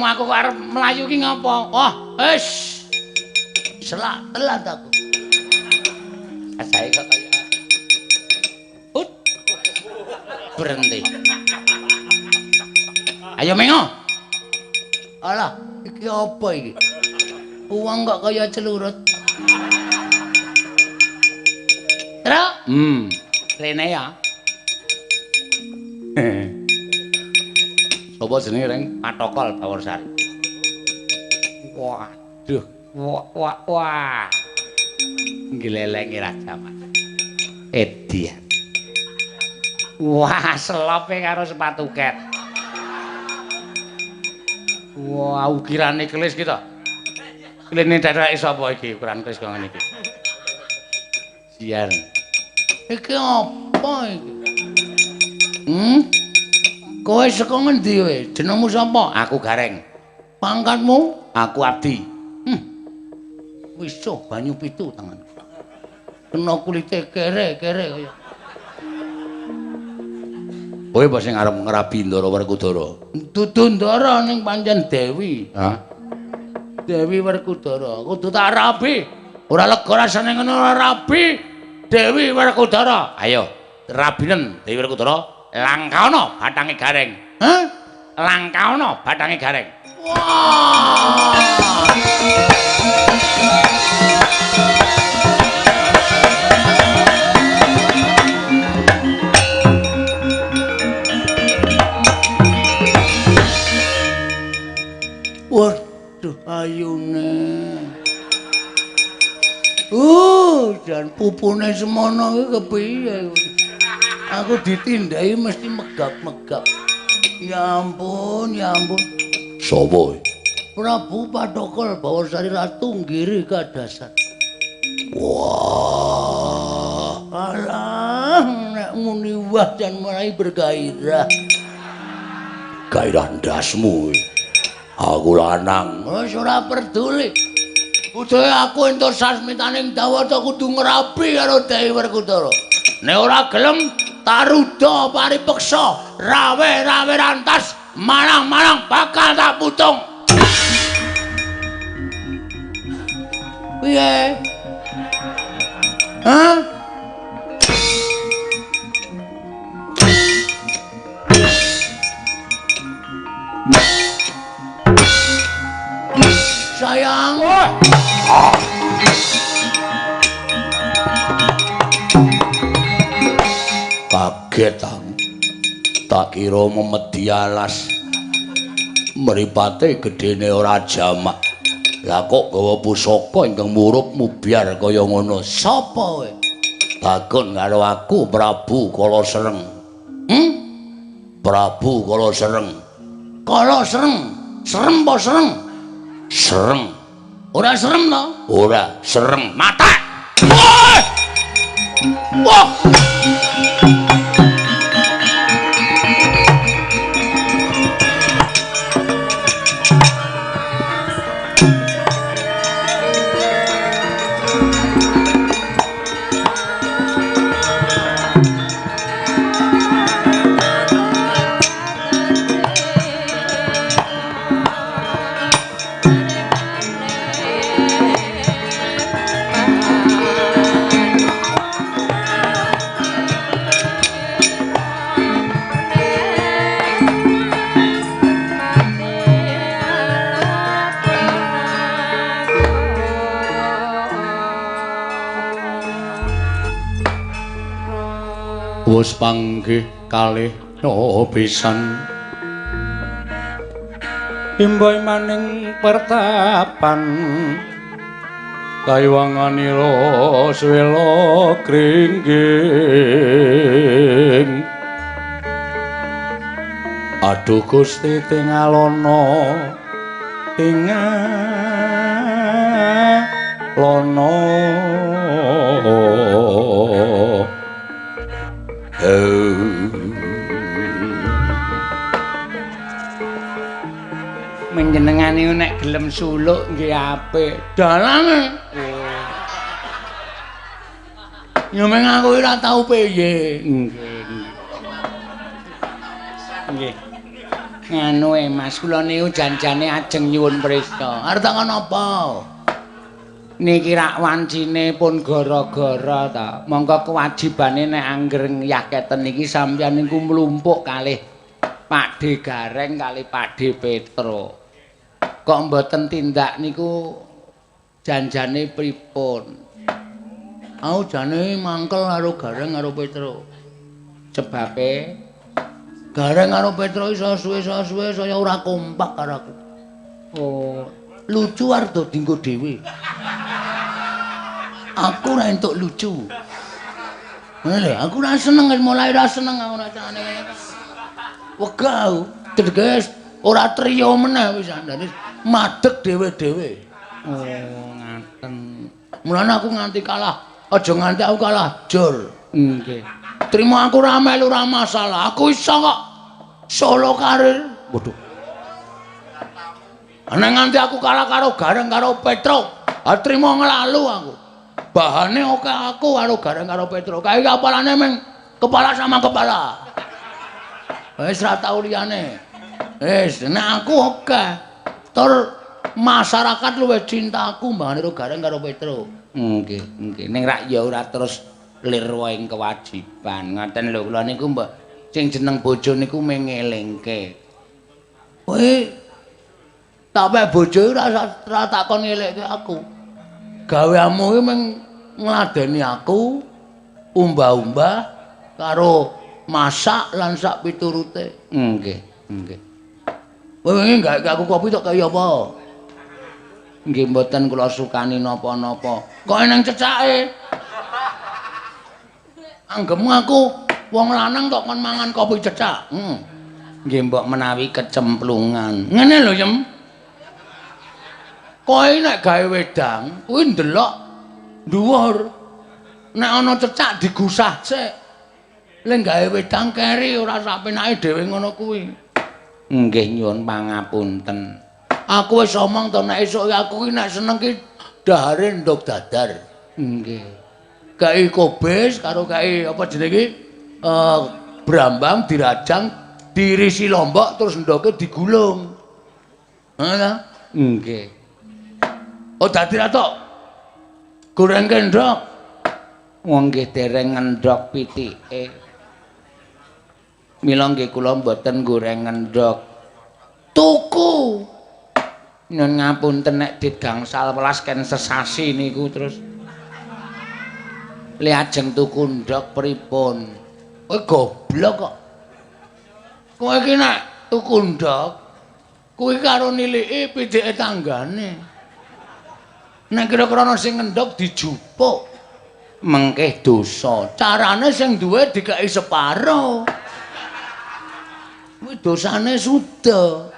aku kok arep mlayu ki ngapa? Wah, wis. Selak telat aku. Asahe kok kaya. Ut. Berhenti. Ayo mengo. Alah, iki apa iki? Uang kok kaya celurut. Truk. Rene ya. Sopo jenenge Reng? Patokol Baworsari. Waduh, wah wah wah. Nglelenge Raja Mas. Edian. Wah, selope karo sepatu ket. Wah, ukirane kelis ki to. Klene dheweke sapa iki ukuran kelis kok ngene iki? Sian. Iki apa iki? Kowe saka ngendi kowe? Jenengmu sapa? Aku Gareng. Pangkatmu? Aku Abdi. Wisuh banyu pitu tanganku. Kena kulite kere-kere kaya. Kowe apa sing arep ngrabi Ndara Werkudara? Dudu Ndara ning pancen Dewi. Hah? Dewi Werkudara. Kudu tak rabi. Ora lega rasane ngono ora rabi Dewi Werkudara. Ayo, rabinen Dewi Werkudara. Langkaono bathange Gareng. Hah? Langkaono bathange Gareng. Wah. Waduh ayune. Jan pupune semono iki kepiye kuwi? Aku ditindai mesti megap-megap. Ya ampun, ya ampun. Sopo? Prabu Patokol Baworsari Ratu Nggiri Kadasan. Wah. Alah, nek muni wah jan mulai bergairah. Gairah ndasmu. Aku lanang. Wis ora peduli. Kudu aku entuk sasmitaning Dawata kudu ngrabi karo Dewi Werkudara. Nek ora gelem taruda paripeksa, rawe-rawe rantas, marang-marang bakal tak putung. Piye? Hah? Sayang. Kaget aku. Tak kira memedi alas. Mripate gedene ora jamak. Lah kok gawa pusaka ingkang murup mubyar kaya ngono. Sapa kowe? Takon karo aku Prabu Kala Sereng. Prabu Kala Sereng. Kala Sereng. Serem apa sereng? Sereng. Ora serem to? Ora, sereng. Mata. Wah! Wah! Wus panggih kalih pisan imboy maning pertapan kaywanganira swela kringging. Aduh Gusti tingalana tingalana. Menjenengane nek gelem suluk nggih apik. Dalange. Ya meng aku ora tau piye. Nggih. Nggih. Nganu e Mas, kula niku janjane ajeng nyuwun prista. Arep takon apa? Niki rak wancine pun gara-gara ta. Mongko kewajibane nek angger ngyaketen niki sampeyan niku mlumpuk kalih Pakde Gareng kalih Pakde Petro. Kok mboten tindak niku janjane pripun? Aku jane mangkel karo Gareng karo Petro. Sebabe Gareng karo Petro iso suwe-suwe saya ora kompak karo aku. Oh, lucu arep dinggo dhewe. Aku ora entuk lucu. Ngene lho, aku ora seneng mulai ora seneng aku ora carane ngene. Wegah aku, teges ora trio meneh wis andane madeg dhewe-dhewe. Oh, ngaten. Mulane aku nganti kalah, aja nganti aku kalah jur. Nggih. Trimo aku ora melu ora masalah. Aku iso kok solo karir. Waduh. Ana nganti aku kalah karo Gareng karo Petro, ha trimo nglalu aku. Bahane oke aku karo Gareng karo Petro. Kae apalane meng kepala sama kepala. Wis ora tau liyane. Wis nek aku oke. Tur masyarakat luwih cinta aku mbahane karo Gareng karo Petro. Nggih, nggih. Ning rak ya ora terus lirwa ing kewajiban. Ngoten lho kula niku mbok sing jeneng bojo niku mengelingke. Kowe tak pek bojo ora takon ngelekke aku. Gaweamu iki mung ngladeni aku umbah-umbah karo masak lan sak piturute. Nggih, nggih. Kowe wingi gawe aku kopi tok kaya apa? Nggih mboten kula sukani napa-napa. Kok eneng cecake? Anggemu aku wong lanang kok kon mangan kopi cecak. Nggih mbok menawi kecemplungan. Ngene lho, Yem. Kowe nek gawe wedang, kuwi ndelok dhuwur. Nek ana cecak digusah sik. Lek gawe wedang keri ora sak penake dhewe ngono kuwi. Nggih nyuwun pangapunten. Aku wis omong to nek esuk aku ki nek seneng ki dahare ndog dadar. Nggih. Gawe kobis karo gawe apa jenenge iki? Brambang dirajang, dirisi lombok terus ndoke digulung. Ngono ta? Nggih. Oh dadi ra tok. Gorengke ndok. Wong nggih dereng ngendhok pitike. Mila nggih kula mboten goreng ngendhok. Tuku. Nyun ngapunten nek dit gangsal welas ken sesasi niku terus. Li ajeng tuku ndhok pripun? Kowe goblok kok. Kowe iki nek tuku ndhok kuwi karo niliki pitike tanggane. Nek kira-kira ana sing ngendhok dijupuk mengkeh dosa. Carane sing duwe dikeki separo. Kuwi dosane suda.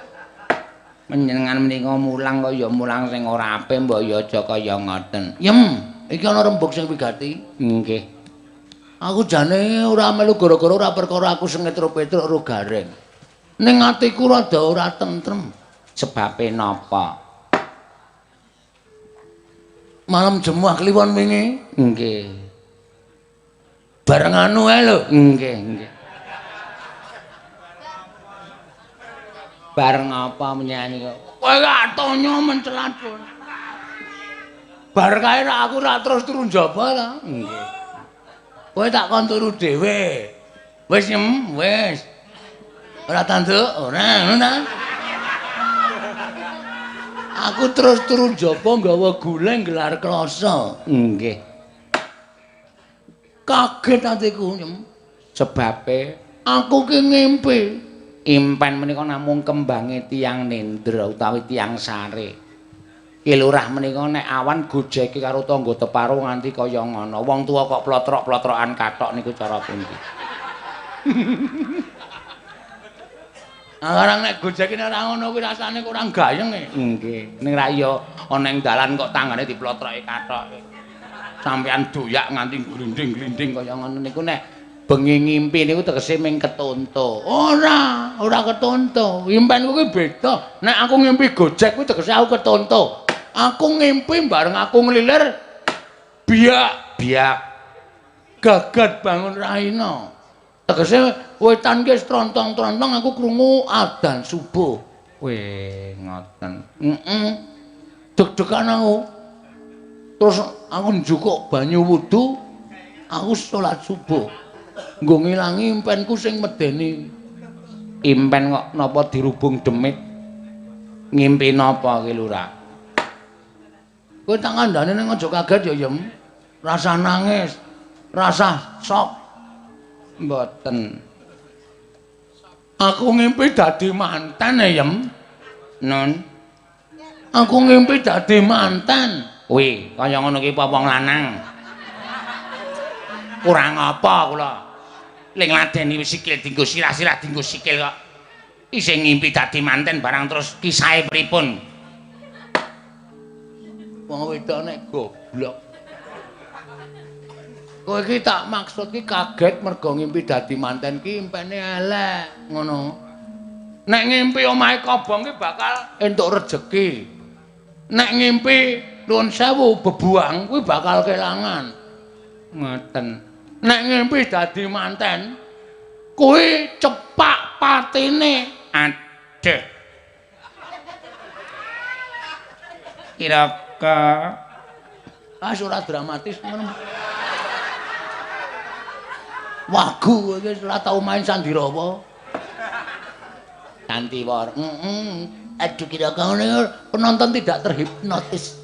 Panjenengan menika mulang kaya mulang sing ora apik mbok ya aja kaya ngoten. Yem, iki ana rembug sing wigati. Nggih. Aku jane ora melu gara-gara ora perkara aku sengit karo Petruk karo Gareng. Ning atiku rada ora tentrem. Sebabe napa? Malam Jemuah Kliwon wingi. Nggih. Bareng anu ae lho. Nggih, nggih. Bareng apa menyanyi kok? Kowe gak tonyo mencelat. Bar kae ra aku ra terus turu njaba ta. Nggih. Kowe tak kon turu dhewe. Wis nyem, wis. Ora tanduk, ora ngono ta. Aku terus turu njaba nggawa guleng gelar klasa. Nggih. Kaget atiku nyem. Sebabe aku ki ngimpi. Impen menika namung kembange tiyang nendra utawi tiyang sare. Ki lurah menika nek awan gojeke karo tangga teparo nganti kaya ngono. Wong tuwa kok plotrok-plotrokan kathok niku cara pundi? Arang nek gojeke ora ngono kuwi rasane kurang gayeng e. Nggih. Ning ra iya ana ing dalan kok tanggane diplotroki kathoke. Sampeyan doyak nganti glinding-glinding kaya ngono niku nek bengi ngimpi niku tegese ming ketonto. Ora, ora ketonto. Impenku kuwi beda. Nek aku ngimpi gojek kuwi tegese aku ketonto. Aku ngimpi bareng aku nglilir biak biak. Gagat bangun raina. Tegese wetan ki wis trontong-trontong aku krungu adzan subuh. Weh, ngoten. Heeh. Deg-degan aku. Terus aku njukuk banyu wudu, aku salat subuh. Nggo ngilangi impenku sing medeni. Impen kok napa dirubung demit? Ngimpi napa ki, Lurah? Kowe tak kandhane ning aja kaget ya, Yem. Rasa nangis, rasa sok. Mboten. Aku ngimpi dadi manten ya, Yem. Nun. Aku ngimpi dadi manten. Kuwi kaya ngono ki apa wong lanang. Kurang apa kula? Ling ladeni wis sikil dienggo sirah-sirah dienggo sikil kok. Isih ngimpi dadi manten barang terus kisahe pripun? Wong wedok nek goblok. Kowe iki tak maksud ki kaget mergo ngimpi dadi manten ki impene elek ngono. Nek ngimpi omahe kobong ki bakal entuk rejeki. Nek ngimpi nuwun sewu bebuang kuwi bakal kelangan. Ngoten. Nek ngimpi dadi manten kuwi cepak patine. Aduh. Kira-kira ah ora dramatis ngono. Wagu kowe iki ora tau main sandirawa. Sandiwara. Heeh. Aduh kira-kira penonton tidak terhipnotis.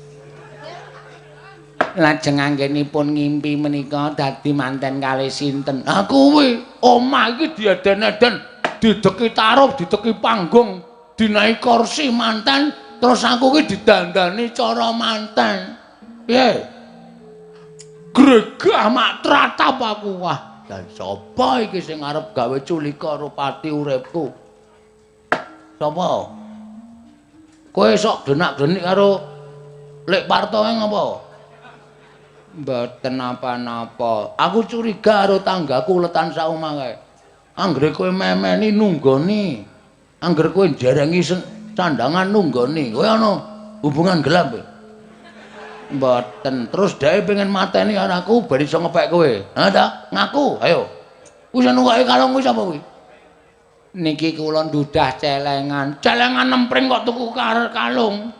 Lajeng anggenipun ngimpi menika dadi manten kalih sinten? Ha kuwi omah iki dieden-eden, dideki taruh, dideki panggung, dinaiki kursi manten, terus aku ki didandani cara manten. Piye? Gregah mak tratap aku. Wah, dan sapa iki sing arep gawe culika karo pati uripku? Sapa? Kowe sok glenak-glenik karo Lek Parto ngapa? Mboten napa-napa. Aku curiga karo tanggaku letan sak omah kae. Anggere kowe memeni nunggoni. Anggere kowe njerengi sandangan nunggoni. Kowe ana hubungan gelap kowe? Mboten. Terus dheke pengen mateni karo aku ben iso ngepek kowe. Ha ta? Ngaku, ayo. Kuwi sing nunggoke kalung kuwi sapa kuwi? Niki kula ndudah celengan. Celengan nempring kok tuku kalung.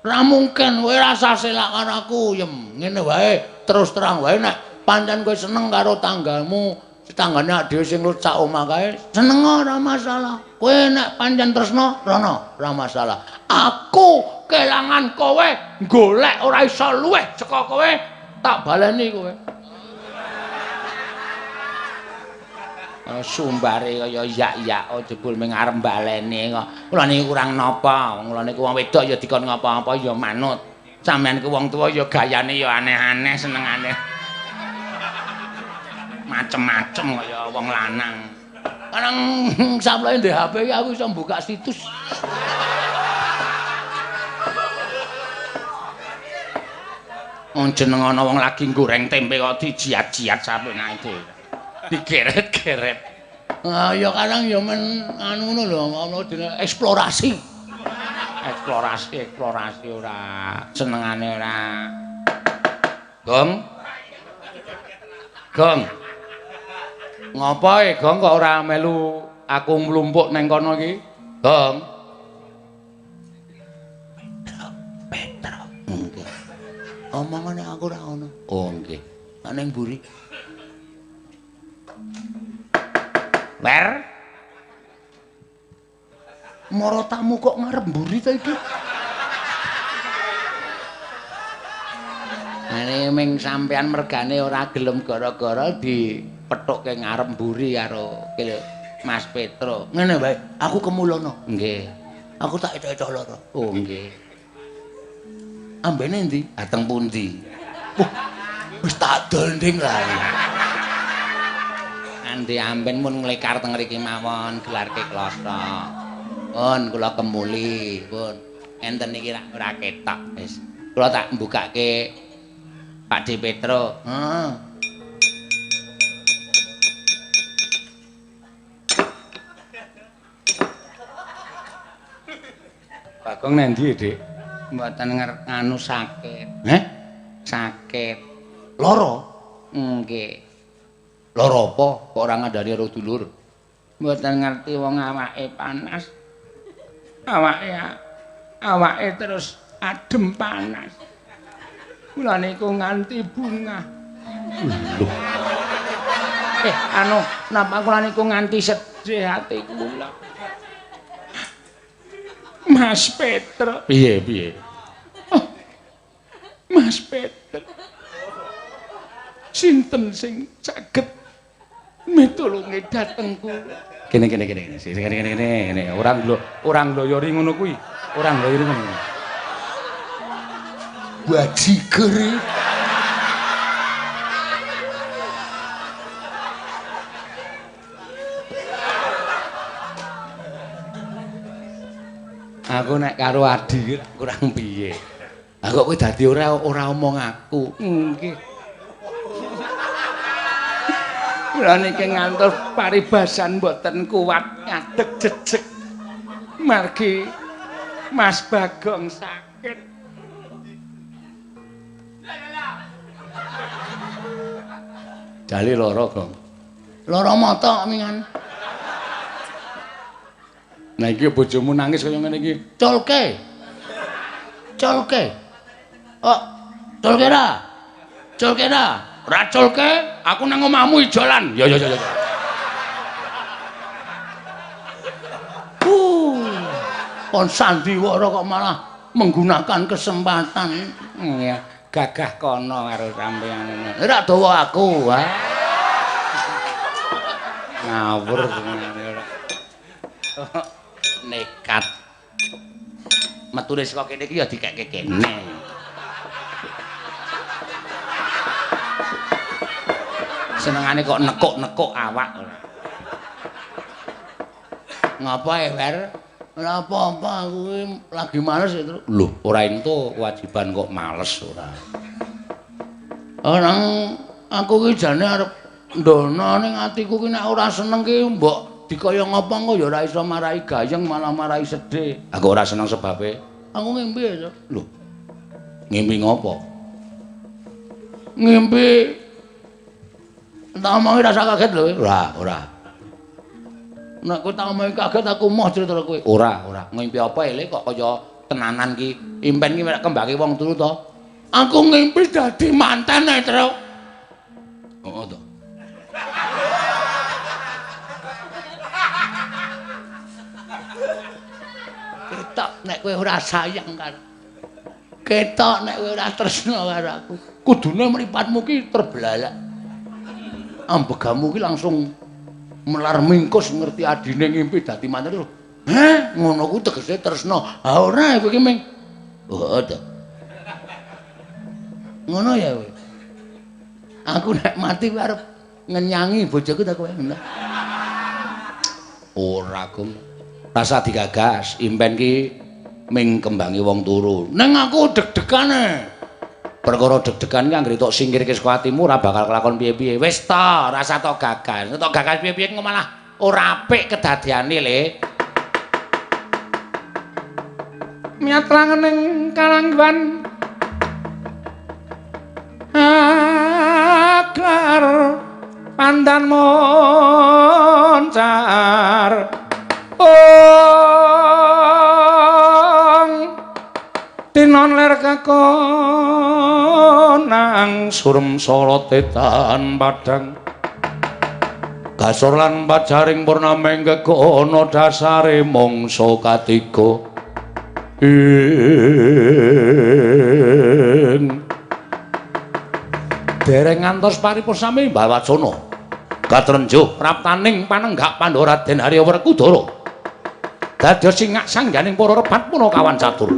Ora mungkin kowe rasa selak karo aku, Yem. Ngene wae, terus terang wae nek pancen kowe seneng karo tanggamu, tanggane dhewe sing lut sak omah kae, seneng ora masalah. Kowe nek pancen tresna, rono, ora masalah. Aku kelangan kowe, golek ora iso luweh saka kowe, tak baleni kowe. Sumbare kaya yak-yak jebul ming arep baleni kok. Kula niku kurang napa? Wong kula niku wong wedok ya dikon ngapa-apa ya manut. Sampeyan ku wong tuwa ya gayane ya aneh-aneh senengane. Macem-macem kaya wong lanang. Kadang sampeyan ndek HP iki aku iso buka situs. Wong jeneng ana wong lagi goreng tempe kok dijiat-jiat sampeyan dhewe. Digeret-geret. Ah ya kadang ya men anu ngono lho, ana dene eksplorasi. Eksplorasi, eksplorasi ora senengane ora. Gong. Gong. Ngopo e, Gong kok ora melu aku mlumpuk neng kono iki? Gong. Petro, Petro. Nggih. Omongane aku ora ono. Oh nggih. Nek ning mburi. Wer. Moro tamu kok ngarep mburi ta iki? Ane ming sampean mergane ora gelem gara-gara dipethukke ngarep mburi karo Mas Petro. Ngene wae, aku kemulono. Nggih. Aku tak etok-etok loro. Oh nggih. Ambene endi? Dateng pundi? Wah, wis tak dol nding lah. Andi amben mun nglekar teng mriki mawon gelarke kloso. Pun kula kemuli, pun. Enten iki ora ketok wis. Kula tak mbukake Pak D Petro. Heeh. Bagong nendi, Dik? Mboten nganu sakit. Heh? Sakit. Lara? Nggih. Lara apa kok ora ngandani karo dulur? Mboten ngerti wong awake panas. Awake terus adem panas. Kula niku nganti bungah. Lho. Anu, napa kula niku nganti sedih ati kula. Mas Petro. Piye, piye? Oh, Mas Petro. Sinten sing saged mitulungi dhateng kula? Kene kene kene kene. Sing kene kene kene. Ora ngloyori ngono kuwi. Ora ngloyori ngono. Bajiger. Aku nek karo Adi kurang piye. Lah kok kowe dadi ora omong aku. Nggih. Kula niki ngantos paribasan mboten kuat ngadeg jejeg. Margi Mas Bagong sakit. Jale lara, Gong. Lara mata mingan. Nah iki bojomu nangis kaya ngene iki. Culke. Culke. Oh, culke ra? Culke ra? Ora culke, aku nang omahmu ijolan. Ya ya ya ya. Kon sandiwara kok malah menggunakan kesempatan. Iya, gagah kono karo sampeyan. Ora dawa aku, ha. Ngawur senengane ora. Nekat. Metune saka kene iki ya dikekke kene. Senengane kok nekuk-nekuk awak ora. Ngapa e, Wer? Ora apa-apa, aku lagi males ya, Truk. Lho, ora entuk kewajiban kok males ora. Orang aku ki jane arep ndono ning atiku ki nek ora seneng ki mbok dikaya ngapa engko ya ora iso marai gayeng malah marai sedih. Aku ora seneng sebabe. Aku ngimpi ya. Lho. Ngimpi ngopo? Ngimpi tak omongi rasa kaget lho. Ora, ora. Nek kowe tak omongi kaget aku moh cerita kowe. Ora, ora. Ngimpi apa ele kok kaya tenanan ki. Impen ki mek kembange wong turu to. Aku ngimpi dadi manten e, Truk. Heeh to. Ketok nek kowe ora sayang karo. Ketok nek kowe ora tresna karo aku. Kudune mripatmu ki terbelalak. Ambegamu ki langsung melar mingkus ngerti adine ngimpi dadi manten terus. Heh, ngono kuwi tegese tresna. Ha ora kowe ki ming. Heeh to. Ngono ya kowe. Aku nek mati kowe arep ngenyangi bojoku ta kowe. Ora, Gum. Rasa digagas, impen ki ming kembangi wong turu. Neng aku deg-degane. Perkara deg-degan ki anggere tok singkirke saka atimu ora bakal kelakon piye-piye. Wis ta, rasa tok gagas. Tok gagas piye-piye engko malah ora apik kedadiane, Le. Miat langening kalanggan aklar pandan moncar. Ong tinon ler kakonang surem sorote tan padang gasor lan pajaring purnameng kekono dasare mangsa katiga ing dereng ngantos paripurna Mbawacana katrenjuh praptaning panenggak Pandhawa Raden Arya Werkudara dadi singak sangganing para rebat punakawan catur.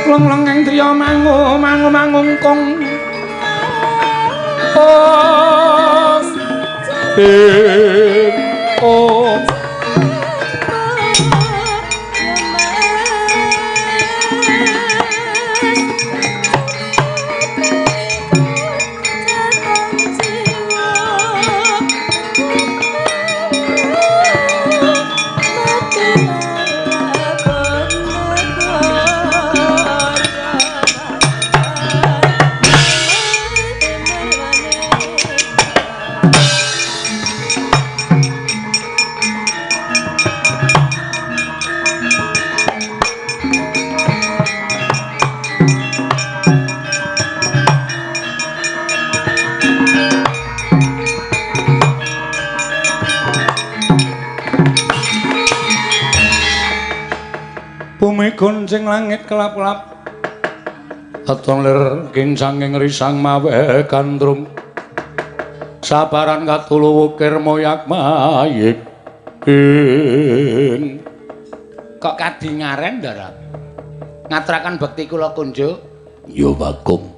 Leng-lengeng driya mangu mangu mangungkung. Om Om. Runcing langit kelap-kelap. Katon lir kincanging risang mawe gandrung. Sabaran katulu wukir moyak mayik. Kok kadingaren, Ndara? Ngaturaken bekti kula kunjuk. Ya Bagong,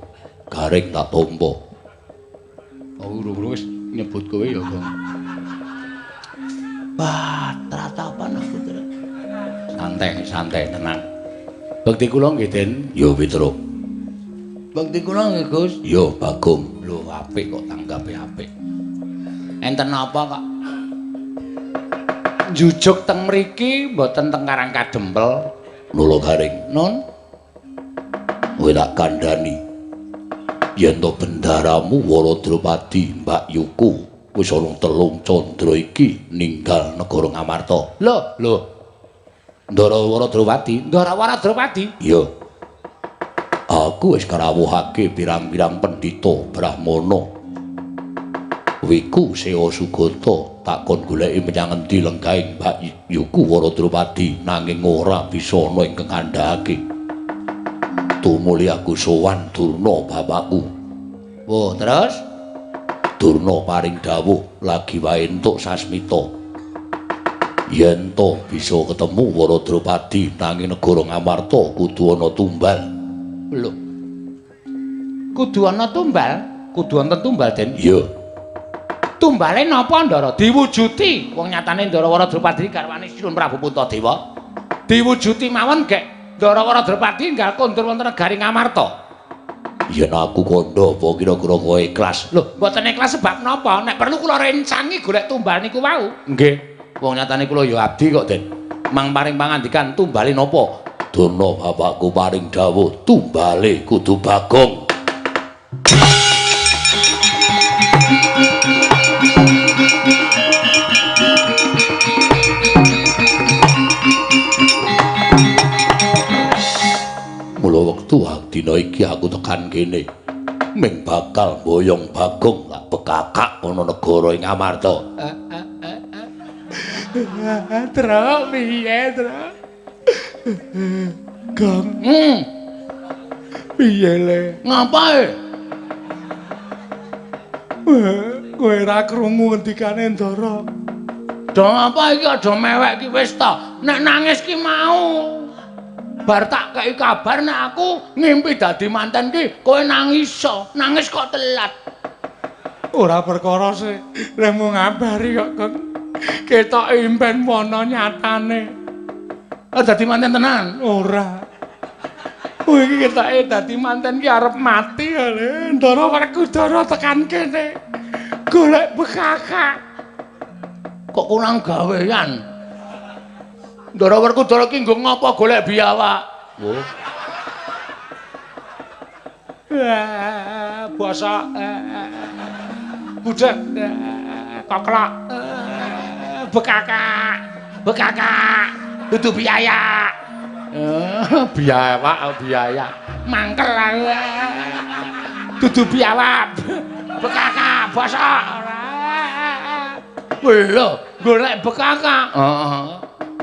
garing tak tampa. Oh, urung-urung wis nyebut kowe ya, Gong. Wah, tratapan aku, Tru. Santai, santai, tenang. Bekti kula nggih, Den. Ya, Petro. Bekti kula nggih, Gus. Ya, Bagong. Lho, apik kok tanggape apik. Enten napa kok? Njujuk teng mriki mboten teng Karang Kadempel. Nula garing. Nun, kowe tak kandhani. Yen to bendaramu Wara Drupadi Mbak Yuku wis ana telung candra iki ninggal negara Ngamarta. Lho, lho. Ndara Wara Drupadi, Ndara Wara Drupadi? Iya. Aku wis karawuhake pirang-pirang pendhita Brahmana. Wiku Sewa Sugata takon goleki menyang endi lenggahing Mbak Yuku Wara Drupadi nanging ora bisa ana ingkang ngandhakake. Tumuli aku sowan Durna bapakku. Wah, terus? Durna paring dawuh lagi wae entuk sasmita. Yen to bisa ketemu Wara Drupadi nanging negara Ngamarta kudu ana tumbal. Lho. Kudu ana tumbal? Kudu wonten tumbal, Den? Iya. Tumbale napa, Ndara? Diwujuti. Wong nyatane Ndara Wara Drupadi garwane Sinuwun Prabu Puntadewa. Diwujuti mawon gek Ndara Wara Drupadi enggal kondur wonten negari Ngamarta. Yen aku kandha apa kira-kira kowe ikhlas? Lho, mboten ikhlas sebab napa? Nek perlu kula rencangi golek tumbal niku wau. Nggih. Wong nyatane kula ya abdi kok, Den. Mang paring pangandikan tumbale napa? Durna bapakku paring dawuh tumbale kudu Bagong. Mula wektu dina iki aku tekan kene ming bakal mboyong Bagong lak bekakak ana negara ing Amarta. Truk piye, Truk? Gong. Piye le? Ngapae? Kowe ora krungu ngendikane Ndara. Do ngapa iki aja mewek ki wis ta. Nek nangis ki mau. Bar tak kei kabar nek aku ngimpi dadi manten ki kowe nangis, nangis kok telat. Ora perkara sih, lehmu ngabari kok, Gong. Ketok impen wono nyatane. Ah dadi manten tenan? Ora. Kowe iki ketoke dadi manten ki arep mati le. Ndara Werkudara tekan kene. Golek bekakak. Kok kurang gawean? Ndara Werkudara ki nggo ngapa golek biawak? Oh. Bosok. Budek. Koklok. Bekakak. Bekakak. Dudu biaya. Biawak biaya. Mangkel aku. Dudu biawak. Bekakak bosok. Lho, golek bekakak. Heeh.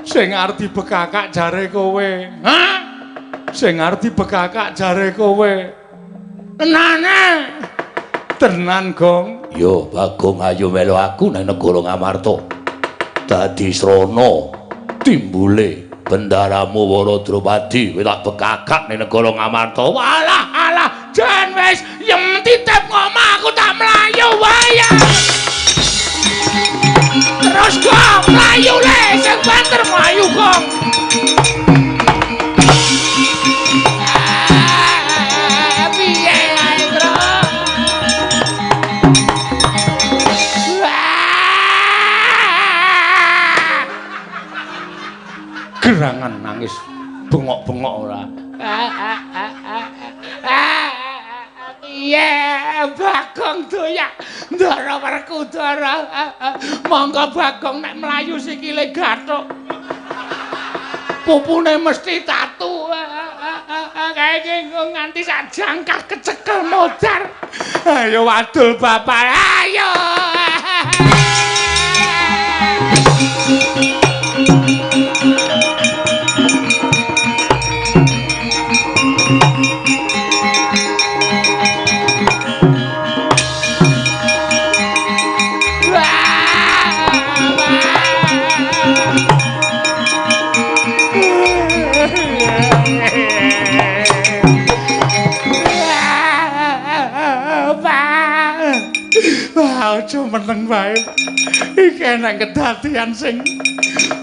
Sing arep dibekakak jare kowe. Hah? Sing arep dibekakak jare kowe. Tenane. Tenan, Gong. Yo, Bagong ayo melu aku nang negara Ngamarta. Dadi srana timbule bendaramu Wara Drupadi kowe tak bekakak ning negara Ngamarta. Walah, alah, jan wis yem titip ngomah aku tak mlayu wae. Terus Gong, mlayu le, sing banter mlayu Gong. Piye ae, Tru? Gerangan nangis, bengok-bengok ora. Piye Bagong doyak Ndara Werkudara. Monggo Bagong nek mlayu sikile gathuk. Pupune mesti tatu. Kae nganti sak jangkah kecekel modar. Ayo wadul bapak, ayo. meneng wae. Iki enek kedadian sing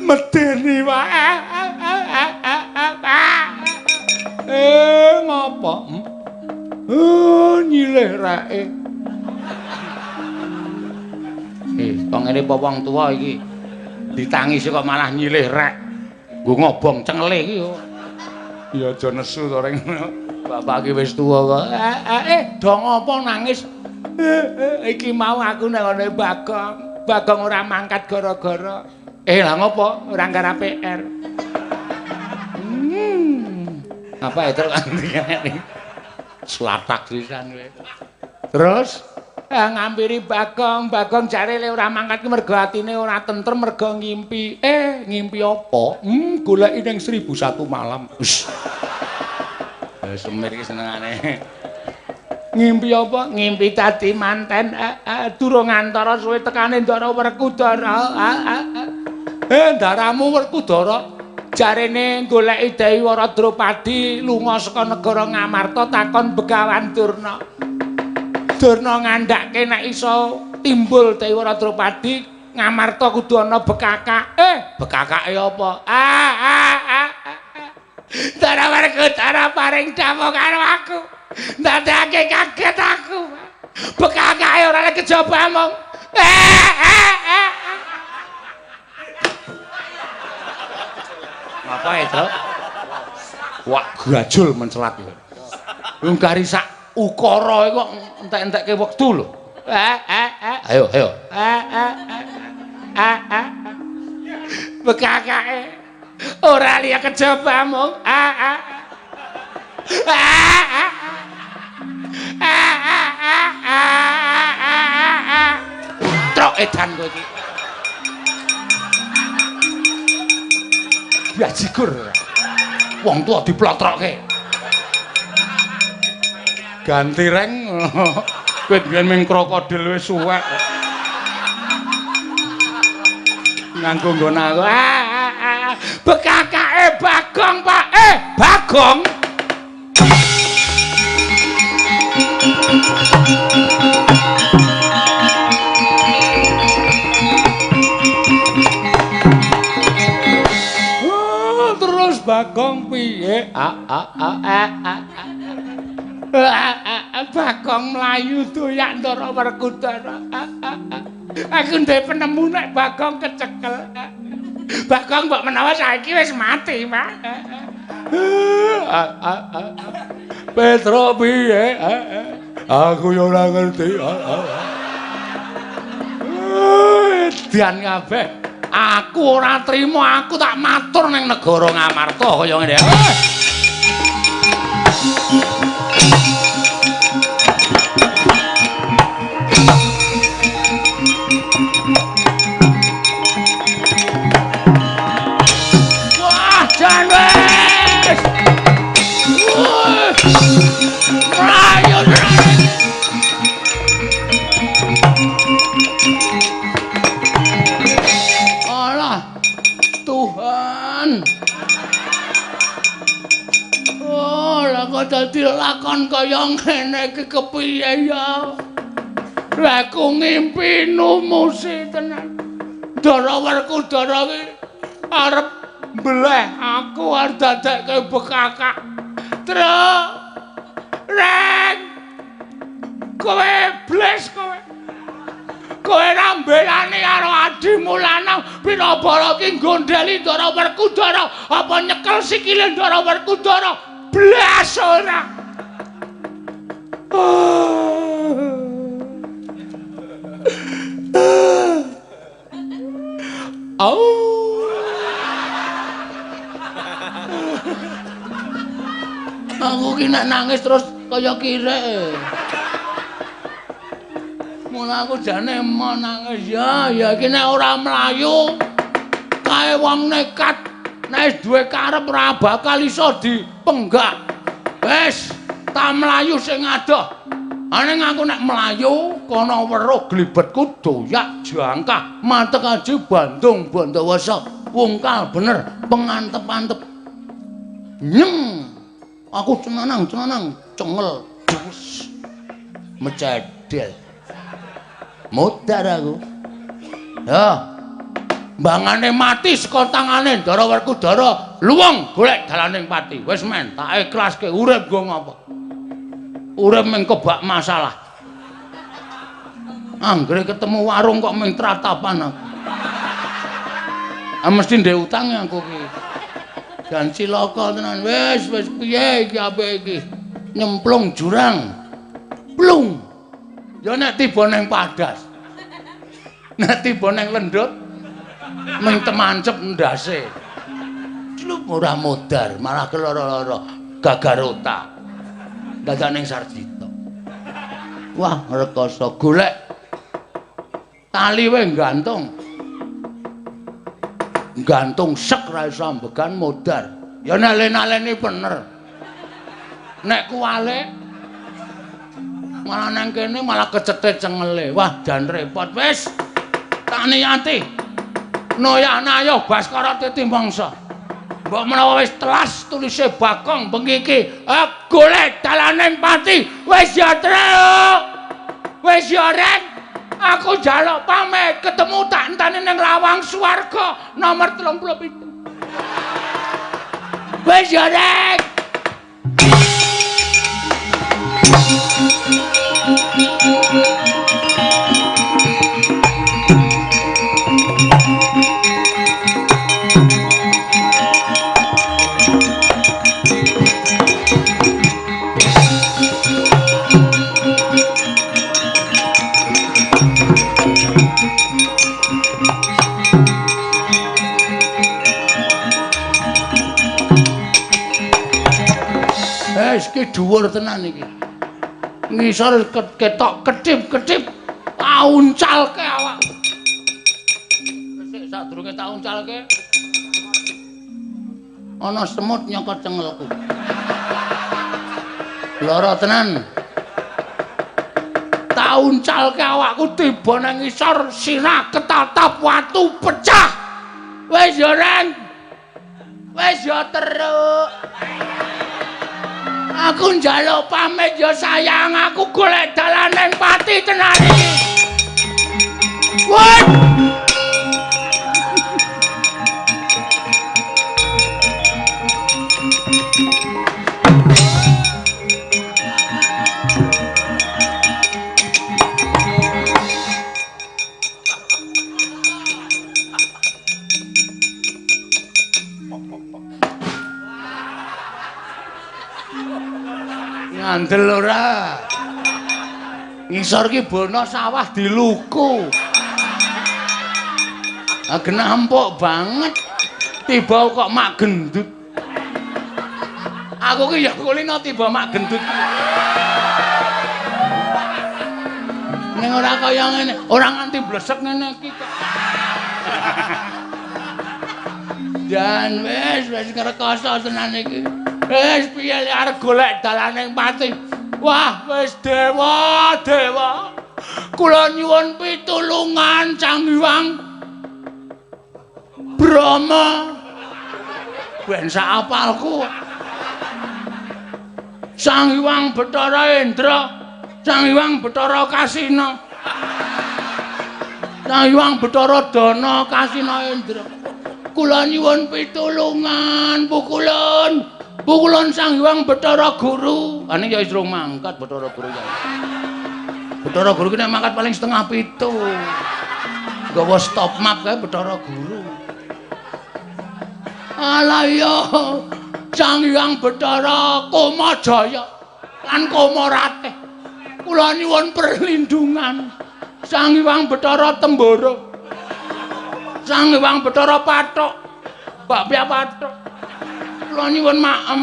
medeni wae. Ngopo? Nyilih reke. Kok ngene apa wong tuwa iki? Ditangisi kok malah nyilih rek. Nggo ngobong cengele iki yo. Ya aja nesu to reng. Bapak iki wis tuwa kok. Do ngopo nangis? Iki mau aku nang ngene Bagong. Bagong ora mangkat gara-gara. Lah ngopo? Ora nggarap PR. Apa itu Slatak sisan kowe. Terus ngampiri Bagong, Bagong jare le ora mangkat ki mergo atine ora tentrem mergo ngimpi. Ngimpi apa? Goleki ning 1001 malam. Semir iki senengane. Ngimpi apa? Ngimpi dadi manten. Durung antara suwe tekane Ndara Werkudara. Ndaramu Werkudara jarene goleki Dewi Wara Drupadi lunga saka negara Ngamarta takon Begawan Durna. Durna ngandhake nek iso timbul Dewi Wara Drupadi Ngamarta kudu ana bekakak. Bekakake apa? Ndara Werkudara paring dawuh karo aku. Ndadekake kaget aku. Bekakake ora kejaba mung. Apa itu? Wah, gajul mencelat lho. Wong kari sak ukara kok entek-entekke wektu lho. Ayo, ayo. Bekakake ora liya kejaba mung. Trok edan kowe iki. Bajigur. Wong tuwa diplotrokke. Ganti reng. Kowe biyen ming krokodil wis suwek. Nganggo nggon aku. Bekakake Bagong, Pak. Bagong. Terus Bagong piye? Bagong mlayu doyak Ndara Werkudara. Aku ndek penemu nek Bagong kecekel. Bagong mbok menawa saiki wis mati, Pak. Petro piye? Aku yo ora ngerti. Edan kabeh. Aku ora trimo, aku tak matur ning negara Ngamarta kaya ngene. Wah, jan wis. Ayo. Alah, Tuhan. Oh, lah kok dadi lakon kaya ngene iki kepiye ya? Lah aku ngimpi numusi tenan. Ndara Werkudara ki arep mbeleh aku arep dadekke bekakak. Truk. Reng. Kowe bles kowe. Kowe ra mbelani karo adimu lanang pinabara ki nggondheli Ndara Werkudara apa nyekel sikile Ndara Werkudara blas ora. Au. Aku ki nek nangis terus kaya kirek. Mula aku jane emo nangis ya, ya iki nek ora mlayu kae wong nekat nek duwe karep ora bakal iso dipenggak. Wis, tak mlayu sing adoh. Aning aku nek mlayu kono weruh glibetku doyak jangkah matek aji Bandung Bandawasa wungkal bener pengantep-antep. Nyeng. Aku cenanang-cenanang cengel dus mecedel. Modar aku. Ya. Mbangane mati saka tangane Ndara Werkudara, luwung golek dalaning pati. Wis men, tak ikhlaske urip nggo ngapa. Urip mung kebak masalah. Anggere ketemu warung kok mung tratapan aku. Ah mesti ndek utang aku ki. Jan cilaka tenan. Wis wis piye iki apik iki. Nyemplung jurang. Plung. Ya nek tiba ning padas. Nek tiba ning lendut mung temancep ndase. Clup ora modar, malah keloro-loro, gagar otak. Dadak ning Sarjito. Wah, rekoso golek tali wae gantung. Gantung sek ra iso ambegan modar. Ya nek len-aleni bener. Nek kuwalik malah nang kene malah kecethet cengele. Wah, jan repot wis. Tak niyati. Noyana ayo Baskara titi mangsa. Mbok menawa wis telas tulise Bagong bengi iki, golek dalaning pati. Wis ya Truk. Wis ya Reng. Aku njaluk pamit, ketemu tak enteni ning lawang swarga nomor 37. Wis ya Reng. Wis iki dhuwur tenan iki. Ngisor ketok kedip-kedip auncalke awak. Sik sadurunge tak uncalke. Ana semut nyokot cengelku. Lara tenan. Tak uncalke awakku tiba nang ngisor sirah ketatap watu pecah. Wis ya Reng. Wis ya teruk. Aku njaluk pamit ya sayang, aku golek dalaning pati tenan iki. Wah. Ngandel ora. Ngisor ki bono sawah diluku. Ah genah empuk banget. Tiba kok mak gendut. Aku ki ya kulino tiba mak gendut. Ning ora kaya ngene, ora nganti blesek ngene iki kok. Jan wis wis ngrekoso tenan iki. Wis piye arep golek dalaning pati. Wah, wis dewa, dewa. Kula nyuwun pitulungan Sang Hyang Brahma. Ben sak apalku. Sang Hyang Bathara Indra, Sang Hyang Bathara Kasina. Sang Hyang Bathara Dana Kasina Indra. Kula nyuwun pitulungan, pukulun. Pukulun Sang Hyang Bathara Guru. Ane ya wis rung mangkat Bathara Guru ya. Bathara Guru ki nek mangkat paling 6:30. Nggawa stop map kae Bathara Guru. Alah iya. Sang Hyang Bathara Kamajaya lan Kamaratih. Kula nyuwun perlindungan. Sang Hyang Bathara Tembara. Sang Hyang Bathara Pathuk. Bakpia Pathuk. Kula nyuwun maem.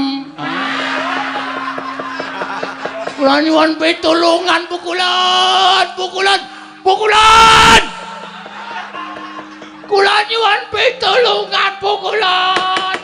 Kula nyuwun pitulungan pukulan, pukulan, pukulan. Kula nyuwun pitulungan pukulan.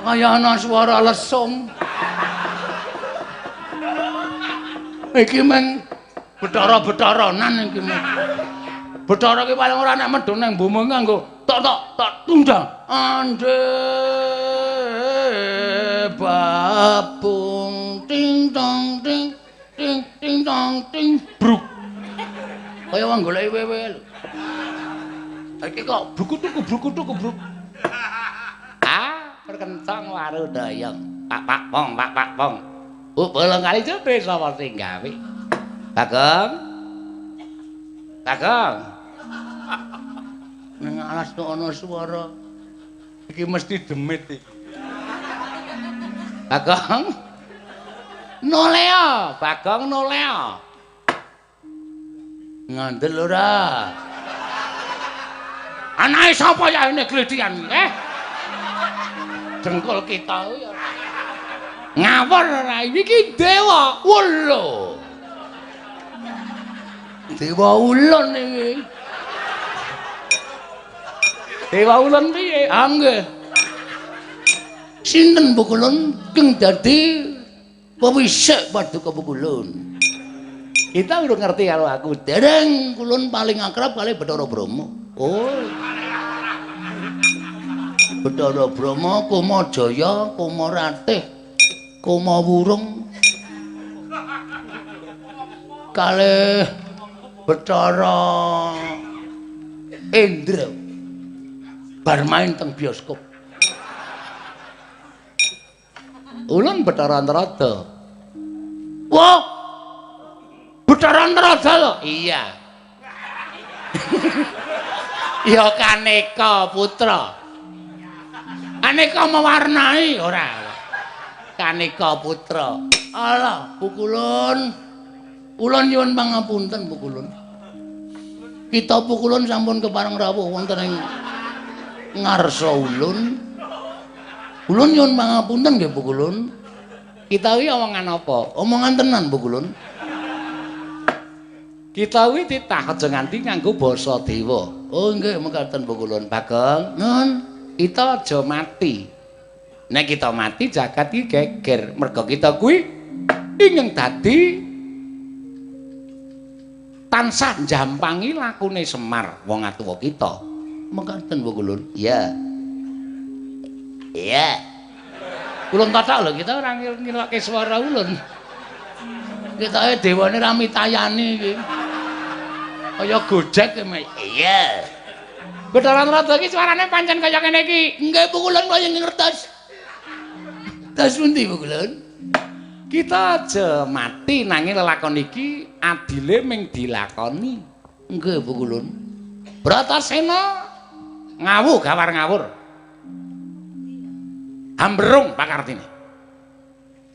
Kaya ana swara lesung. Iki meng betara-betaranan iki meng. Betara ki paling ora nek medhun nang bumi nganggo tok tok tok tundang. Ande babung ting tong ting ting ting tong ting bruk. Kaya wong goleki wewe lho. Iki kok brukutuk brukutuk bruk. Ah, perkencang warudayang. Pak pak pong pak pak pong. Bolong kali jebe sapa sing gawe? Bagong. Bagong. Ning alas kok ana swara. Iki mesti demit iki. Bagong. Noleo, Bagong noleo. Ngandel ora? Anake sapa ya ini gledian? Dengkul kita ya. Ngawur ora iki dewa. Wolo. Dewa ulun iki. Dewa ulun piye? Ah nggih. Sinten Pukulun keng dadi pewisik paduka Pukulun? Kita urung ngerti karo aku. Dereng, kulun paling akrab kali Bathara Brahma. Oh. Bathara Brahma, Koma Jaya, Koma Ratih, Koma Wurung. Kalih Bathara Indra. Bar main teng bioskop. Ulun Bathara Antarada. Wah. Bathara Antarada lho. Iya. Ya Kaneka putra. Aneka mewarnai ora. Kaneka putra. Alah, Pukulun. Ulun nyuwun pangapunten Pukulun. Kita Pukulun sampun kepareng rawuh wonten ing ngarsa ulun. Ulun nyuwun pangapunten nggih Pukulun. Kita kuwi omongan apa? Omongan tenan Pukulun. Kita kuwi titah aja nganti nganggo basa dewa. Oh nggih mekaten Pukulun. Bagong, nun, kita aja mati. Nek kita mati jagat iki geger. Merga kita kuwi ingin dadi tansah njampangi lakune Semar wong atuwa kita. Mekaten Pukulun. Iya. Iya. Ulun tatak lho kita ora ngirokke swara ulun. Ketoke dewane ra mitayani iki. Kaya Gojek e. Iya. Bathara Antarada iki suarane pancen kaya ngene iki. Nggih Pukulun kaya ngertos. Tas pundi Pukulun? Kita aja mati nanging lelakon iki adile ming dilakoni. Nggih Pukulun. Bratasena ngawu gawar ngawur. Hamberung pakartine.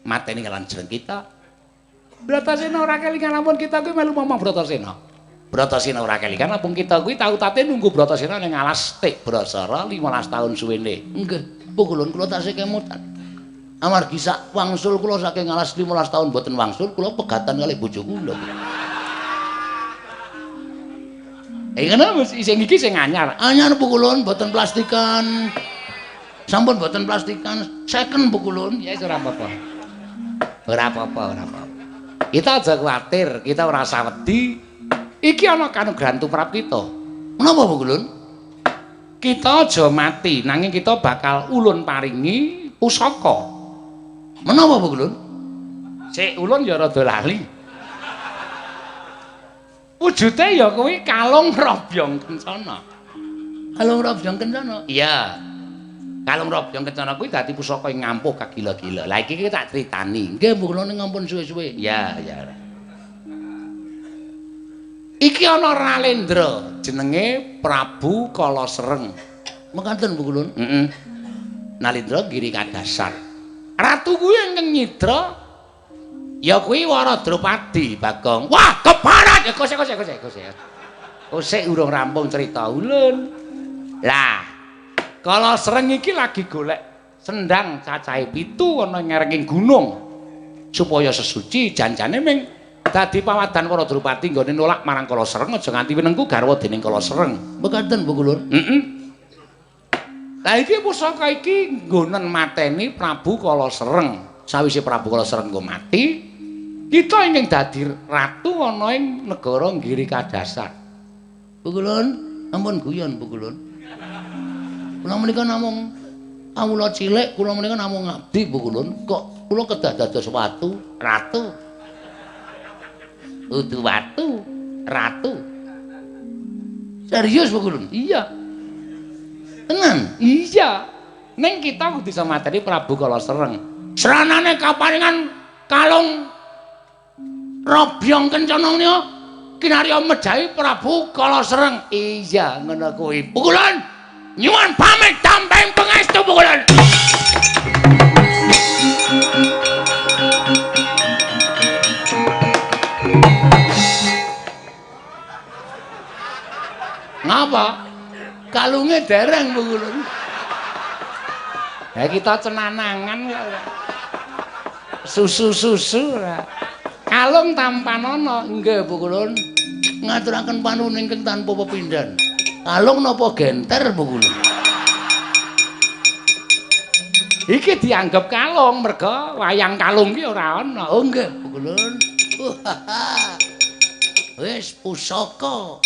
Mateni kalan jreng kita. Bratasena ora kelingan lamun kita kuwi melu momong Bratasena. Bratasena ora kelingan lamun kita kuwi tau tate nunggu Bratasena ning alas Tik Brasara 15 taun suwene. Nggih, Pukulun kula tasih kemutan. Amargi sak wangsul kula saking alas 15 taun mboten wangsul, kula pegatan kalih bojo kula. Ngono sing iki sing anyar. Anyar Pukulun mboten plastikan. Sampun mboten plastikan, second Pukulun. Ya ora apa-apa. Ora apa-apa, ora apa-apa. Kita aja kuwatir, kita ora usah wedi. Iki ana kanugrahan tumrap kita. Menapa Pukulun? Kita aja mati, nanging kita bakal ulun paringi pusaka. Menapa Pukulun? Sik ulun ya rada lali. Wujude ya kuwi kalung robyong kencana. Kalung robyong kencana? Iya. Kalung robyong kencana kuwi dadi pusaka ing ngampuh kagila-gila. Lah iki tak critani. Nggih Pukulun ngampun suwe-suwe. Iya, iya. Iki ana Ralendra jenenge Prabu Kalasereng. Mekaten Pukulun? Heeh. Nalendra giri kadasar. Ratu kuwi ingkang nyidra ya kuwi Wara Drupadi Bagong. Wah, keparat. Ya kosek kosek kosek kosek. Kosek urung rampung cerita ulun. Lah, Kalasereng iki lagi golek sendang cacahe 7 ana ngerenging gunung supaya sesuci janjane ming dadi pawadan Wara Drupadi nggone nolak marang Kalasereng aja nganti winengku garwa dening Kalasereng. Mekaten Pukulun? Heeh. Lah iki pusaka iki nggonen mateni Prabu Kalasereng. Sawise Prabu Kalasereng nggo mati, Kita ingin dadi ratu ana ing negara Giri Kadasar. Pukulun, ampun guyon Pukulun. Kula menika namung kawula cilik, kula menika namung ngabdi Pukulun. Kok kula kedah dados watu, ratu. Udu watu, ratu. Serius Pukulun? Iya. Tenan? Iya. Ning kita kudu bisa materi Prabu Kala Sereng. Sranane kaparingan kalung robyong kencana menika kinarya mejahi Prabu Kala Sereng. Iya, ngono kuwi. Pukulun, nyuwun pamit tamping pangestu Pukulun. Ngapa? Kalunge dereng Pukulun. Ya kita cenanangan susu-susu ora. Kalung tampanono. Nggih Pukulun. Ngaturaken panuwun ingkang tanpa pepindhan. Kalung napa genter Pukulun? Iki dianggep kalung merga wayang kalung ki ora ana. Oh nggih Pukulun. Wis pusaka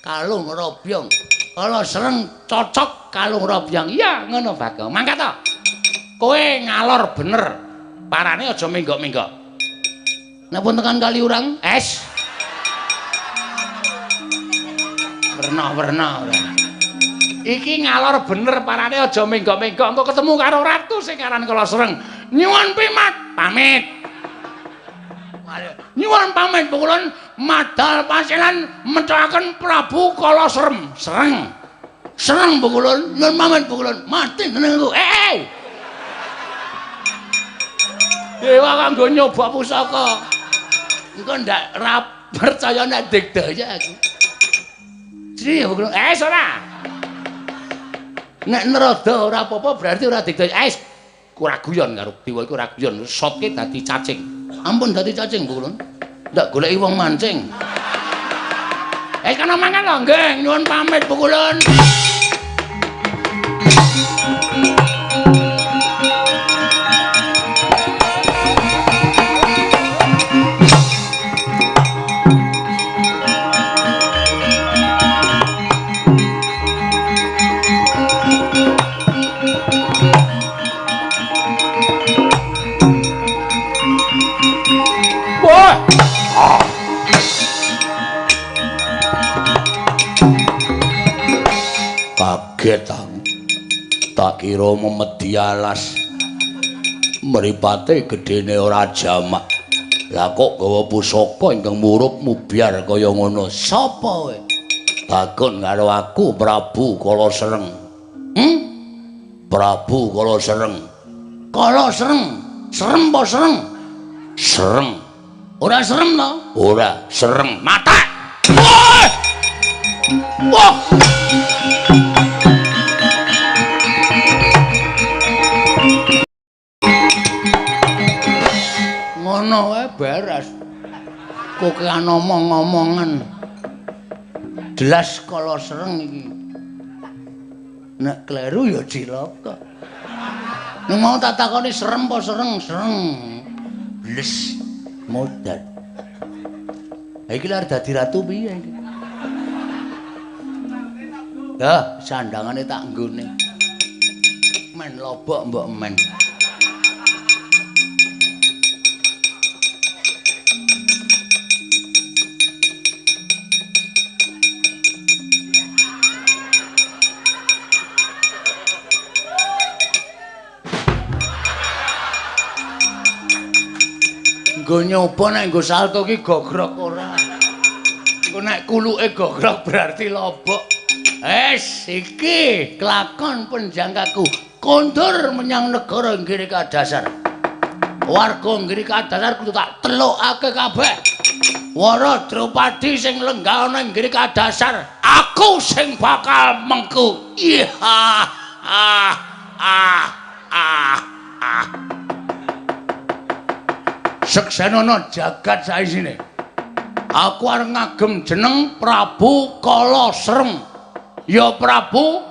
kalung robyong. Kala Sereng cocok kalung robyong. Iya ngono Bagong. Mangkat to. Kowe ngalor bener. Parane aja menggok-menggok. Napa tekan kali urang? Es. Werna-werna ora. Iki ngalor bener parane aja menggok-menggok engko ketemu karo ratu sing aran Kala Sereng. Nyuwun pimat, pamit. Nyuwun pamit Pukulun madal pasilan mecokaken Prabu Kala Serem. Sereng. Sereng Pukulun, nyuwun pamit Pukulun. Mati nenengku. Dewa kanggo nyoba pusaka. Engko ndak ra percaya nek digdaya aku. Sri Pukulun. Es ora. Nek nerada ora apa-apa berarti ora digdaya. Es ora guyon karo dewa iku ora guyon. Sotke dadi cacing. Ampun dadi cacing Pukulun. Ndak goleki wong mancing. Kana mangan lho. Nggih, nyuwun pamit Pukulun. Kaget aku. Tak kira memedi alas. Mripate gedene ora jamak. Lah kok gawa pusaka ingkang murup mubyar kaya ngono. Sapa kowe? Takon karo aku Prabu Kala Sereng. Prabu Kala Sereng. Kala Sereng. Serem apa sereng? Sereng. Ora serem to? Ora, sereng. Mata. Wah! Wah! Ngono wae beres. Kokean omong-omongan. Jelas Kala Sereng iki. Nek kleru ya cilaka. Nek mau tak takoni serem apa sereng? Sereng. Bles modar. Ha iki lha dadi ratu piye iki? Dah, sandangane tak nggone. Men lobok mbok men. Nggo nyoba nek nggo salto ki gogrok ora. Engko nek kuluke gogrok berarti lobok. Es iki kelakon penjangkaku kondur menyang negara Giri Kadasar. Warga Giri Kadasar kudu tak telukake kabeh. Wara Drupadi sing lenggah ana ing Giri Kadasar, aku sing bakal mengku. Iya. Ah ah ah ah. Seksenono jagat saisine. Aku arep ngagem jeneng Prabu Kala Sereng. Ya Prabu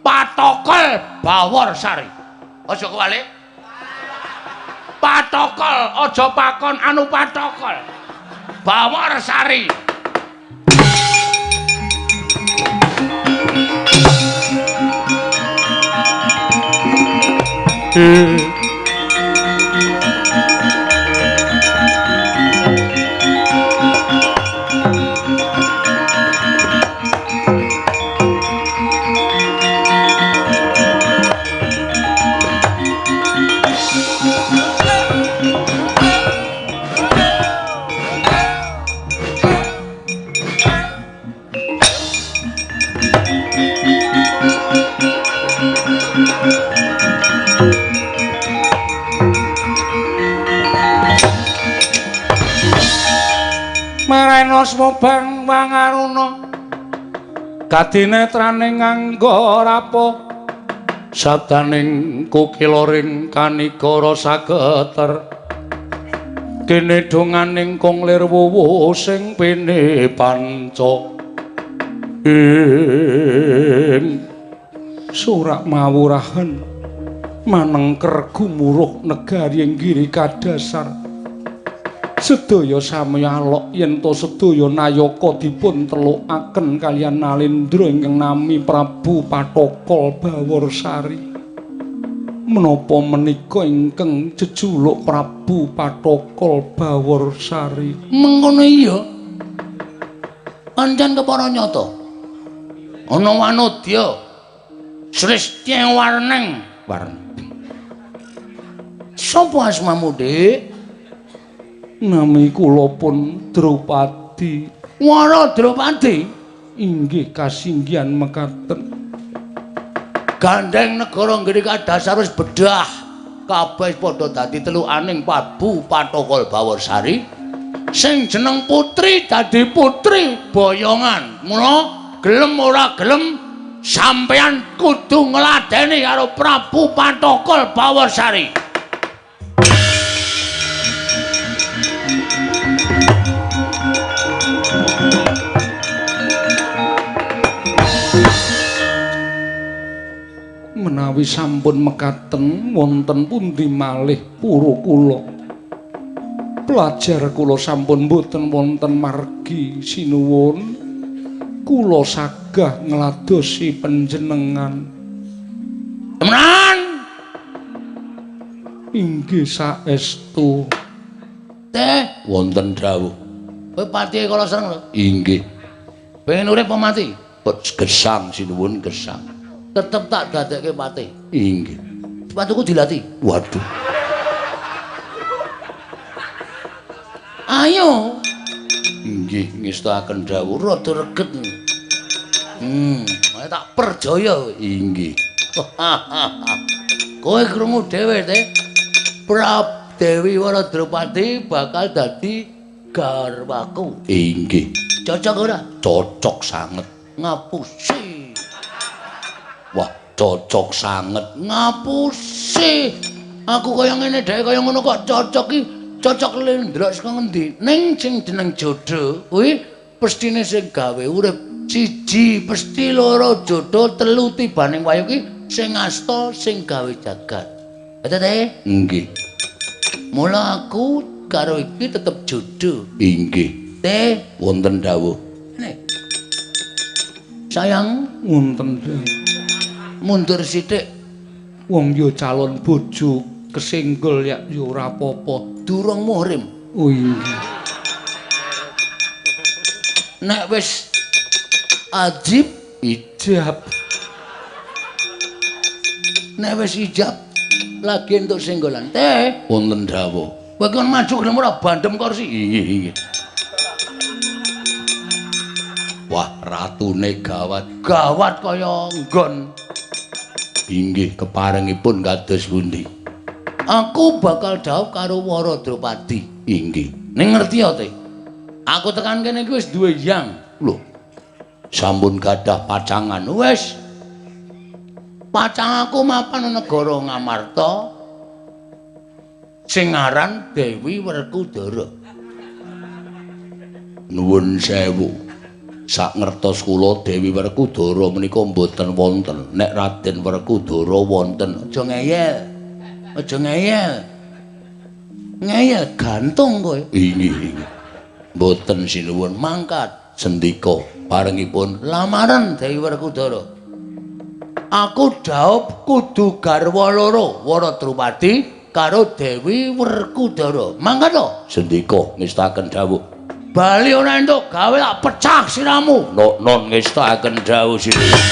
Patokol Baworsari. Aja kewalik. Patokol, aja pakon anu patokol. Bawarsari. Marena bang wangaruna kadinetraning nganggo rapo sabdaning kukiloring kanigara sageter kene donganing kong lir wuwu sing pene panca ing surak mawurahan manengker gumuruh negari ing giri kadasar sedaya sami alok yen to sedaya nayaka dipun telukaken kaliyan Nalendra ingkang nami Prabu Pathokol Bawarsari. Menapa menika ingkang jejuluk Prabu Pathokol Bawarsari? Mengkono iya. Pancen kepara nyata. Ana wanodya Sristya warneng warneng. Sapa asmamu, Dik? Nami kula pun Drupadi. Wara Drupadi? Inggih kasinggihan mekaten. Gandeng negara nggene kadasar wis bedah. Kabeh padha dadi telukaning Prabu Pathokol Bawarsari. Sing jeneng putri dadi putri boyongan. Mula gelem ora gelem sampeyan kudu ngladeni karo Prabu Pathokol Bawarsari. Menawi sampun mekaten wonten pundi malih pura kula. Pelajar kula sampun boten wonten margi sinuwun. Kula sagah ngladosi panjenengan. Temenan? Inggih saestu. Teh wonten dawuh. Kowe patihe kala sereng lho. Inggih. Pengen urip apa mati? Gesang sinuwun gesang. Tetep tak dadekke patih. Inggih. Sepatuku dilati. Waduh. Ayo. Inggih, ngestakaken dawuh rada reget. Tak percaya. Inggih. Kowe krungu dhewe, Teh. Prab Dewi Wara Drupadi bakal dadi garwaku. Inggih. Cocok ora? Cocok sanget. Ngapusi. Wah, cocok sanget. Ngapusi. Aku kaya ngene dhek kaya ngono kok cocok iki. Cocok ndelok saka ngendi? Ning sing jeneng jodoh kuwi pestine sing gawe urip. Siji pesti, loro jodoh, telu tibaning wayu ki sing asta sing gawe jagat. Betul teh? Nggih. Mula aku karo iki tetep jodoh. Inggih. Teh wonten dawuh. Nek. Sayang wonten dawuh. Mundur sithik. Wong yo calon bojo kesenggol ya yo ora apa-apa. Durung muhrim. Oh inggih. Nek wis ajib ijab. Nek wis ijab lagi entuk senggolan. Teh wonten dawuh. Kowe kon maju gelem ora bandem kursi. Inggih, inggih. Wah, ratune gawat. Gawat kaya nggon. Inggih keparengipun kados pundi? Aku bakal dhawuh karo Wara Drupadi. Inggih. Ning ngerti ya, Teh? Aku tekan kene iki wis duwe yang. Lho. Sampun gadah pacangan. Wis. Pacang aku mapan negara Ngamarta sing aran Dewi Werkudara. Nuwun sewu. Sak ngertos kula Dewi Werkudara menika mboten wonten. Nek Raden Werkudara wonten, aja ngeyel. Aja ngeyel. Ngeyel gantung kowe. Inggih. Mboten sinuwun mangkat sendika parengipun lamaran Dewi Werkudara. Aku dhaup kudu garwa loro, Wara Drupadi karo Dewi Werkudara. Mangkat to? Sendika ngestaken dawuh. Bali ora entuk gawe tak pecah siramu. Non ngestaken dawuh sinuwun.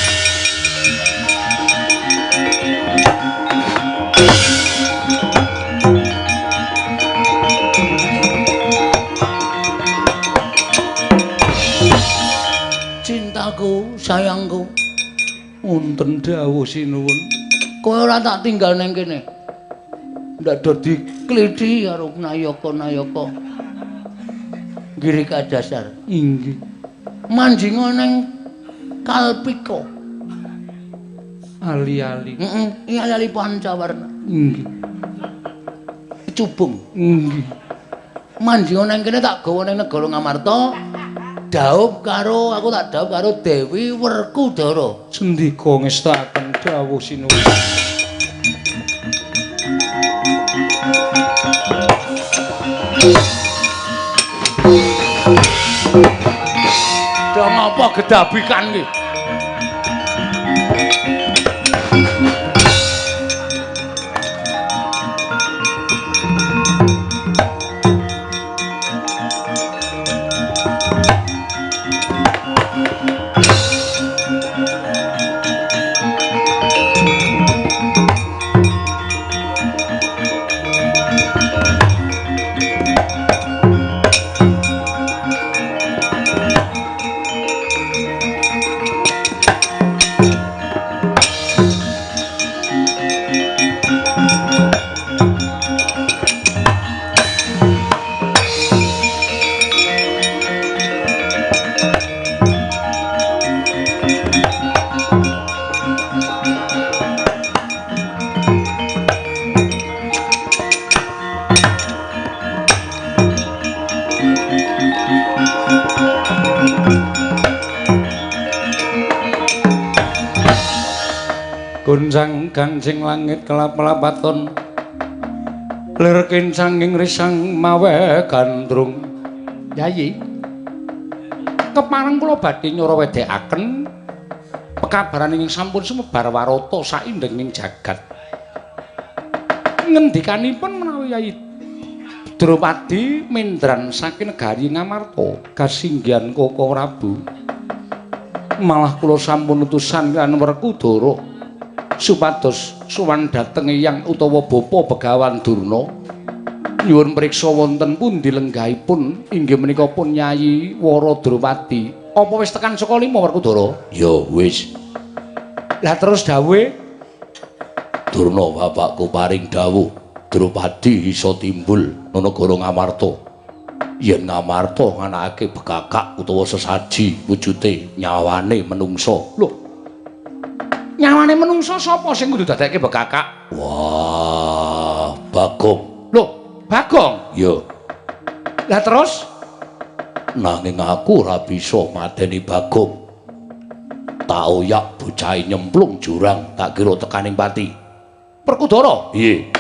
Cintaku, sayangku. Wonten dawuh sinuwun. Kowe ora tak tinggal ning kene. Ndak do dikliti karo nayaka-nayaka. Girika dasar. Inggih. Manjinga ning Kalpika. Ali-ali. Heeh, ali-ali pancawarna. Inggih. Cubung. Inggih. Manjinga ning kene tak gawa ning negara Ngamarta. Dhaup karo aku tak dhaup karo Dewi Werkudara. Sendika ngestakaken dawuh sinuwun. Do ngapa gedabikan iki? Goncang gancing langit kelap-lapaton lir kincanging risang mawe gandrung. Yayi, kepareng kula badhe nyura wedhekaken pekabaran ingkang sampun sumebar warata saindenging jagat. Ngendikanipun menawi Yayi Drupadi mendran saking negari Ngamarta kasinggihan Koko Prabu, malah kula sampun utusan lan Werkudara supados sowan dhateng eyang utawa bapa Begawan Durna nyuwun priksa wonten pundi lenggahipun inggih menika pun Yayi Wara Drupadi. Apa wis tekan saka lima Werkudara? Ya wis. Lah terus dawuhe Durna bapakku paring dawuh Drupadi iso timbul nang negara Ngamarta. Yen Ngamarta nganakake bekakak utawa sesaji wujute nyawane menungsa. Lho, nyawane menungsa sapa sing kudu dadekke bekakak? Wah, Bagong. Lho, Bagong? Ya. Lah terus? Nanging aku ora bisa mateni Bagong. Tak oyak bocahe nyemplung jurang, tak kira tekaning pati. Werkudara? Piye?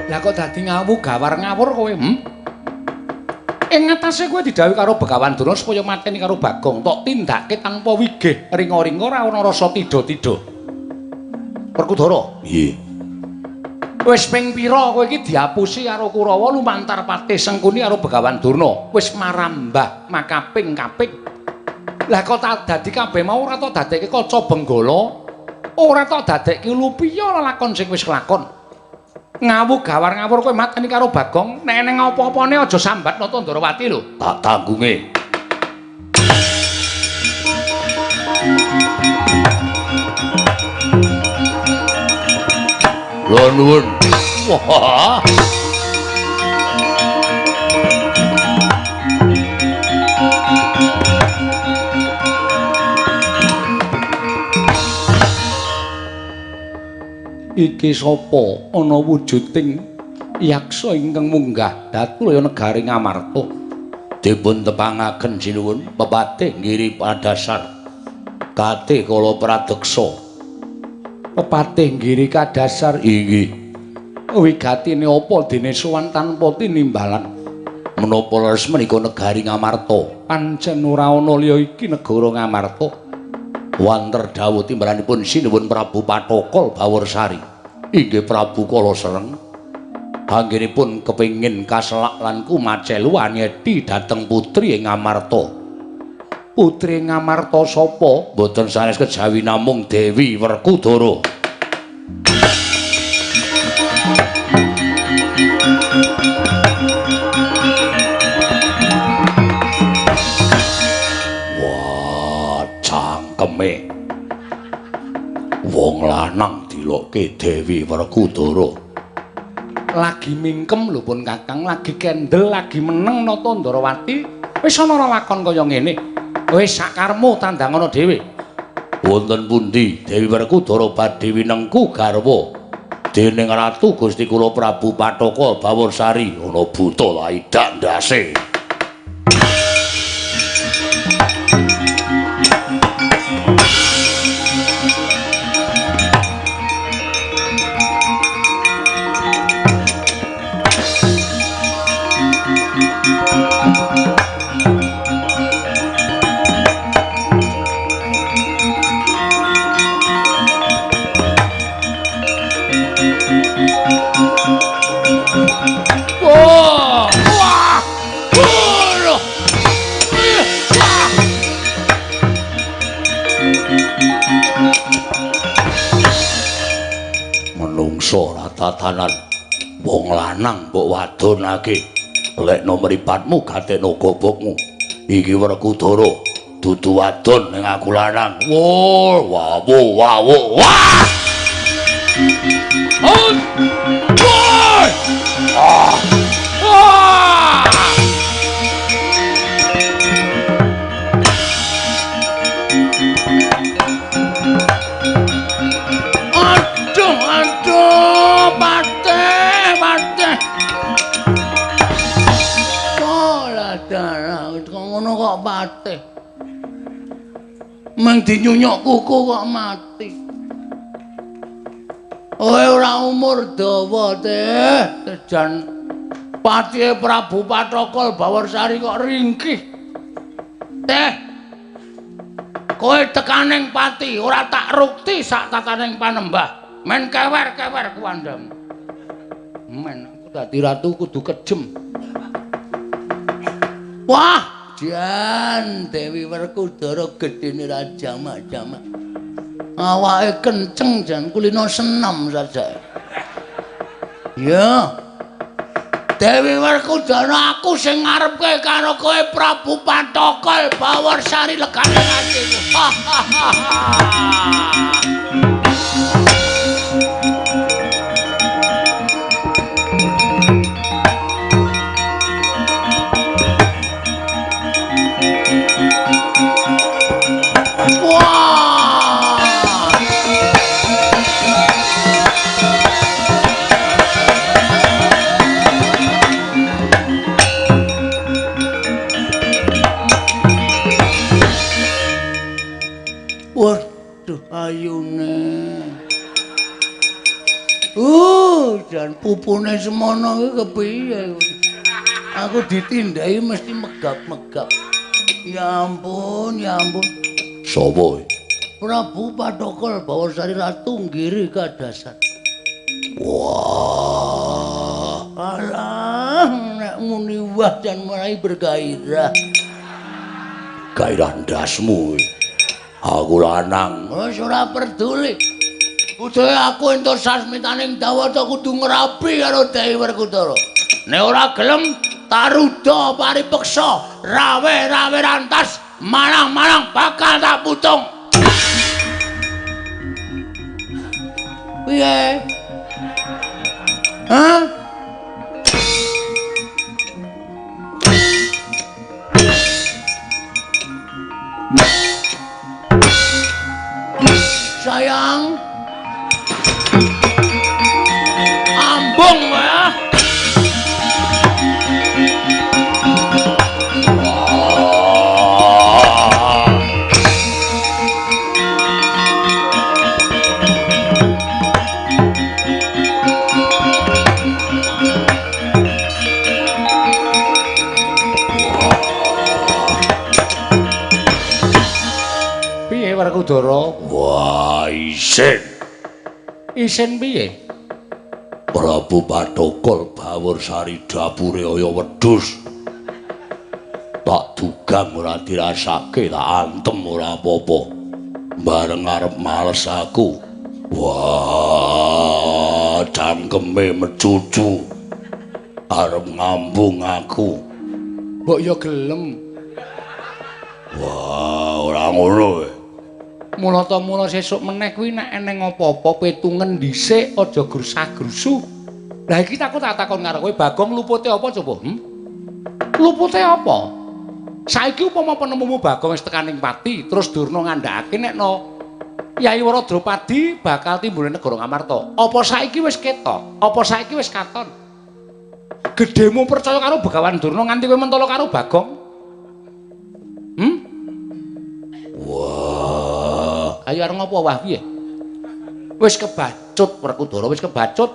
Lah kok dadi ngawu gawar ngawur kowe, Ing ngatasé kowe didhawuhi karo Begawan Durna supaya mateni karo Bagong, tok tindake tanpa wigih, ringa-ringa ora ana rasa tida-tida. Werkudara? Piye? Wis ping pira kowe iki diapusi karo Kurawa lumantar patih Sengkuni karo Begawan Durna, wis marambah makaping-kaping. Lah kok tak dadi kabeh mau ora tok dadekke kaca benggala, ora tok dadekke lupiya lelakon sing wis kelakon. Ngawu gawar ngawur kowe mateni karo Bagong, nek eneng apa-apane aja sambat Nata Ndrawati lho. Tak tanggunge. Lho nuwun. Wah. Iki sapa ana wujuding yaksa ingkang munggah datulaya negari Ngamarta. Dipun tepangaken sinuwun pepatih Giri Kadasar. Kate kala pradeksa. Pepatih Giri Kadasar inggih. Wigatine apa dene sowan tanpa tinimbalan? Menapa leres menika negari Ngamarta? Pancen ora ana liya iki negara Ngamarta. Wanter dawuh timbalanipun sinuwun Prabu Pathokol Baworsari. Inggih Prabu Kala Sereng. Anggenipun kepengin kaselak lan kumacelu anyeti dhateng putri ing Ngamarta. Putri Ngamarta sapa? Mboten sanes kejawi namung Dewi Werkudara. Wah, cangkeme. Wong lanang dilokke Dewi Werkudara. Lagi mingkem lho pun Kakang, lagi kendel, lagi meneng nata Ndarawati. Wis ana lakon kaya ngene. Wis sakarmu tandangana dhewe. Wonten pundi Dewi Werkudara badhe winengku garwa dening Ratu Gusti kula Prabu Pathaka Baworsari ana buta laidak ndase. Menungso ora tatanan, wong lanang mbok wadonake. Lekno mripatmu gatekno gobokmu. Iki Werkudara dudu wadon ning aku lanang. Wo, wawo, wawo. Wah! Ah! Ah! Aduh, aduh, pateh, pateh. Oh, dalah, kok ngono kok pateh. Meng dinyunyuk kuku kok mati. Kowe ora umur dawa teh, jan patihe Prabu Pathokol Baworsari kok ringkih. Teh. Kowe tekaning pati ora tak rukti sak tataning panembah. Men kewer-kewer kuwandamu. Men aku dadi ratu kudu kejem. Wah, jan Dewi Werkudara gedene ra jamak-jamak. Awake kenceng jan kulino senam saja. Ya. Dewi Werkudara aku sing ngarepke karo kowe Prabu Pathokol Baworsari legane atiku. Wah. Waduh ayune. Jan pupune semono iki kepiye? Aku ditindai mesti megap-megap. Ya ampun, ya ampun. Sopo? Prabu Pathokol Baworsari Ratu Giri Kadasar. Wah. Alah, nek muni wah jan mulai bergairah. Gairah ndasmu. Aku lanang. Wis ora peduli. Kudu aku entuk sasmitaning Dawata kudu ngrabi karo Dewi Werkudara. Nek ora gelem taruda paripeksa, rawe-rawe rantas, marang-marang bakal tak putung. Piye? Hah? Sayang. Ambung ya. Werkudara? Wah, isin. Isin piye? Prabu Pathokol Bawursari dapure kaya wedhus. Tak dugang ora dirasake, tak antem ora apa-apa. Bareng arep males aku. Wah, cangkeme mecucu. Arep ngambung aku. Mbok ya gelem. Wah, ora ngono. Mula ta mula sesuk meneh kuwi nek eneng apa-apa petungen dhisik, aja grusah-grusu. Lah iki aku tak takon karo kowe, Bagong lupute apa coba? Lupute apa? Saiki upama penemumu Bagong wis tekan ning pati, terus Durna ngandhakake nek no Yayi Wara Drupadi bakal timbul negara Ngamarta. Apa saiki wis ketok? Apa saiki wis katon? Gedhemu percaya karo Begawan Durna nganti kowe mentolo karo Bagong? Wah, ayo arep ngopo wah piye? Wis kebacut Werkudara, wis kebacut.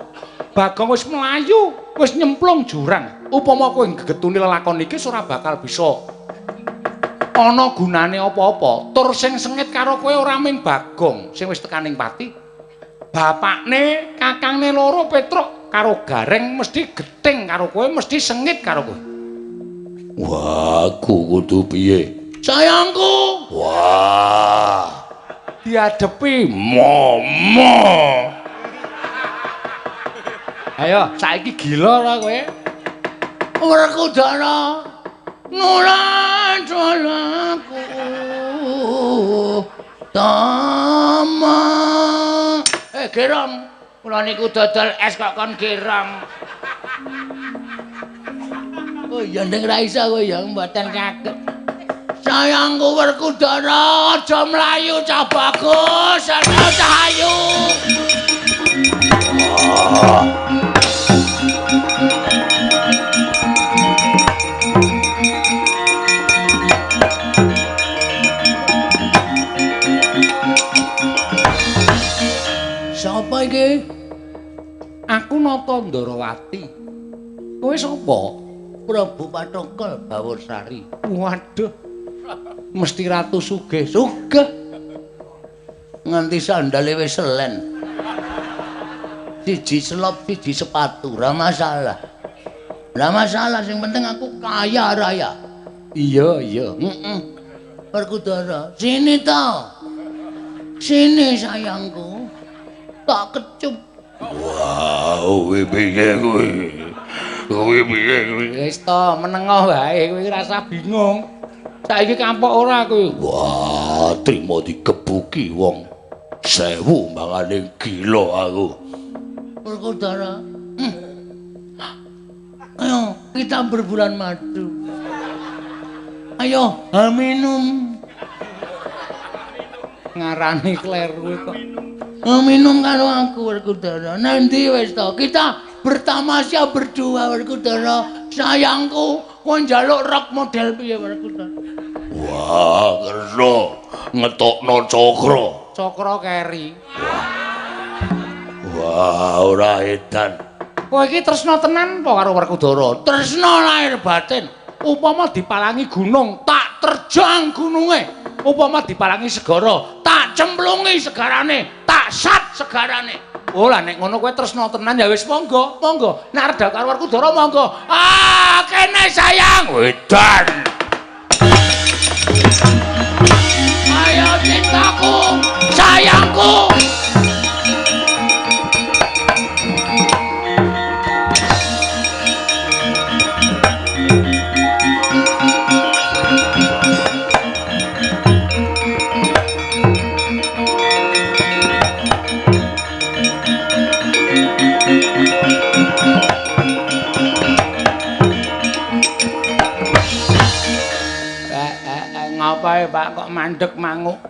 Bagong wis mlayu, wis nyemplung jurang. Upama kowe gegetuni lelakon iki ora bakal bisa ana gunane apa-apa. Tur sing sengit karo kowe ora ming Bagong sing wis tekan ning pati. Bapakne, kakangne loro Petruk karo Gareng mesti gething karo kowe, mesti sengit karo kowe. Wah, aku kudu piye? Sayangku. Wah, diadepi momo. Ayo, saiki gila ora kowe? Werkudara nulat aku tama. Gerom, kula niku dodol es kok kon gerom. Oh iya ndeng ra iso kowe ya mboten kaget. Sayangku Werkudara aja mlayu cah bagus, ana cah ayu. Sapa iki? Aku Nata Ndarawati. Kowe sapa? Prabu Pathokol Bawursari. Waduh. Mesti ratu sugih. Sugih. Nganti sandale wis selen. Siji selop, siji sepatu, ora masalah. Ora masalah, sing penting aku kaya raya. Iya, iya. Heeh. Werkudara, sini to. Sini sayangku. Tak kecup. Wah, kowe piye kowe? Kowe piye kowe? Wis to, menengoh wae kowe rasa bingung. Saiki kampok ora kowe. Wah, trimo digebuki wong 1000 mangane gila aku. Werkudara. Ayo, kita berbulan madu. Ayo, minum. Ngarani kleru kok. Minum karo aku Werkudara. Nanti wis to, kita bertamasya berdua Werkudara. Sayangku, kowe njaluk rok model piye Werkudara? Wah, kersa ngetokno cakra. Cakra keri. Wah, ora edan. Kowe iki tresna tenan apa karo Werkudara? Tresna lahir batin. Upama dipalangi gunung, tak terjang gununge. Upama dipalangi segara, tak cemplungi segarane, tak sat segarane. Oh lah nek ngono kowe tresna tenan ya wis monggo, monggo. Nek arep karo Werkudara monggo. Ah, kene sayang. Wedan. Ayo cintaku, sayangku. Ngapae Pak kok mandek manguk?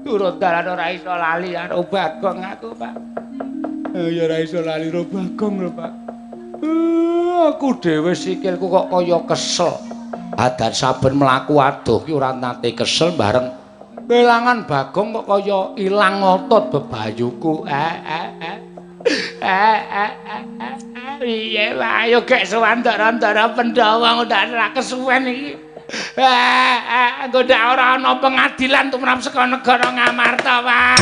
Turut dalan ora iso lali karo Bagong aku, Pak. Ya ora iso lali karo Bagong lho, Pak. Aku dhewe sikilku kok kaya kesel. Adan saben mlaku adoh ki ora nate kesel bareng kelangan Bagong kok kaya ilang otot bebayuku. Piye Pak, ayo gek sowan ndara-ndara Pandhawa udah ora kesuwen iki. Engko ndak ora ana pengadilan tumrap saka negara Ngamarta, Pak.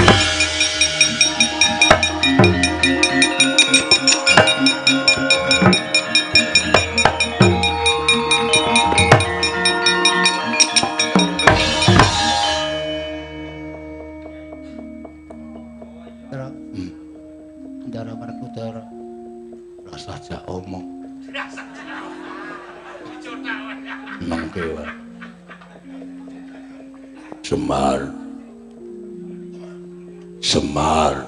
Ndara Werkudara. Rasa aja omong. Nengke wae. Semar. Semar.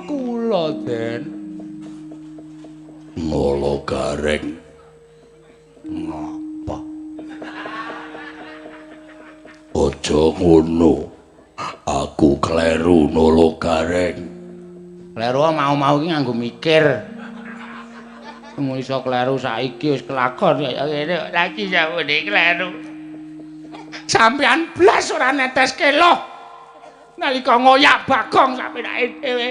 Kula Den. Ngolo Gareng. Ngapa? Aja ngono. Aku kleru nolo Gareng. Kleru mau-mau iki nganggo mikir. Mung iso kleru saiki wis kelakon kaya ngene lagi samune kleru. Sampeyan blas ora neteske loh. Nalika ngoyak Bagong sampenake dhewe.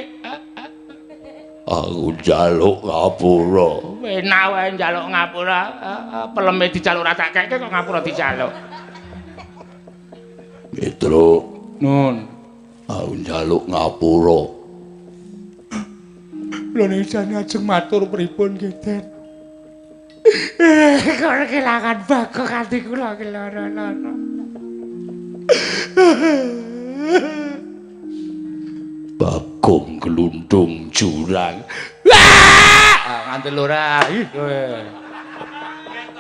Aku njaluk ngapura. Enak wae njaluk ngapura. Peleme dijaluk ora tak keke kok ngapura dijaluk. Mitro. Nun. Aku njaluk ngapura. Lho ning jane ajeng matur pripun nggih, Den? Kok kelangan Bagong ati kula ki lara-lara. Bagong glundung jurang. Wah, nganti ora. Ih kowe.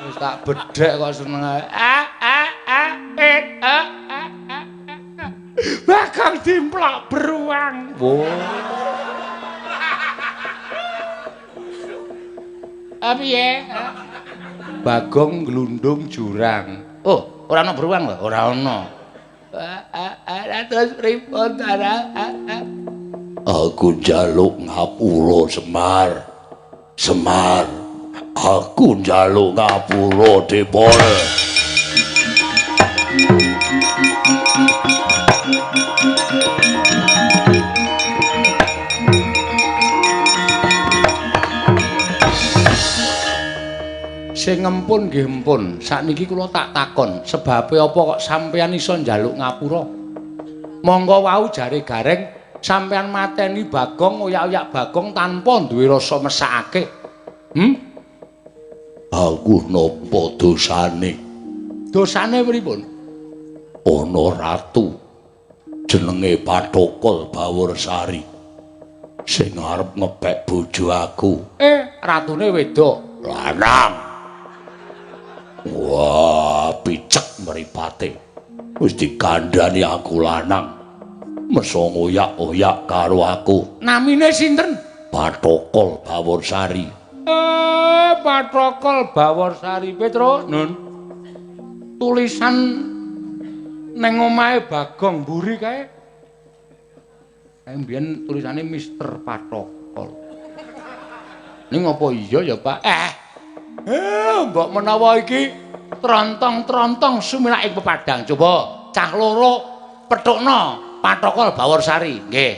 Wis tak bedhek kok seneng ae. A a a e a a a. Bagong dimplok beruang. Wo. Piye? Bagong glundung jurang. Oh, ora ana beruang lho? Ora ana. Lah terus pripun ta? Aku njaluk ngapura Semar. Semar, aku njaluk ngapura Depol. Sing ngempun nggih empun. Sakniki kula tak takon, sebabe apa kok sampeyan iso njaluk ngapura? Monggo wau jare Gareng sampeyan mateni Bagong, oyak-oyak Bagong tanpa duwe rasa mesakake. Aku napa dosane? Dosane pripun? Ana ratu jenenge Pathokol Baworsari sing arep ngepek bojo aku. Ratune wedok. Lanang. Wah, picek mripate. Wis dikandhani aku lanang. Meso ngoyak-oyak karo aku. Namine sinten? Pathokol Baworsari. Pathokol Baworsari Petro. Nun. Tulisan neng omahe Bagong mburi kae. Kae mbiyen tulisane Mister Pathokol. Ning apa iya ya, Pak? Mbok menawa iki trontong-trontong sumilak ing pepadang. Coba cah loro pethukna Pathokol Baworsari. Nggih.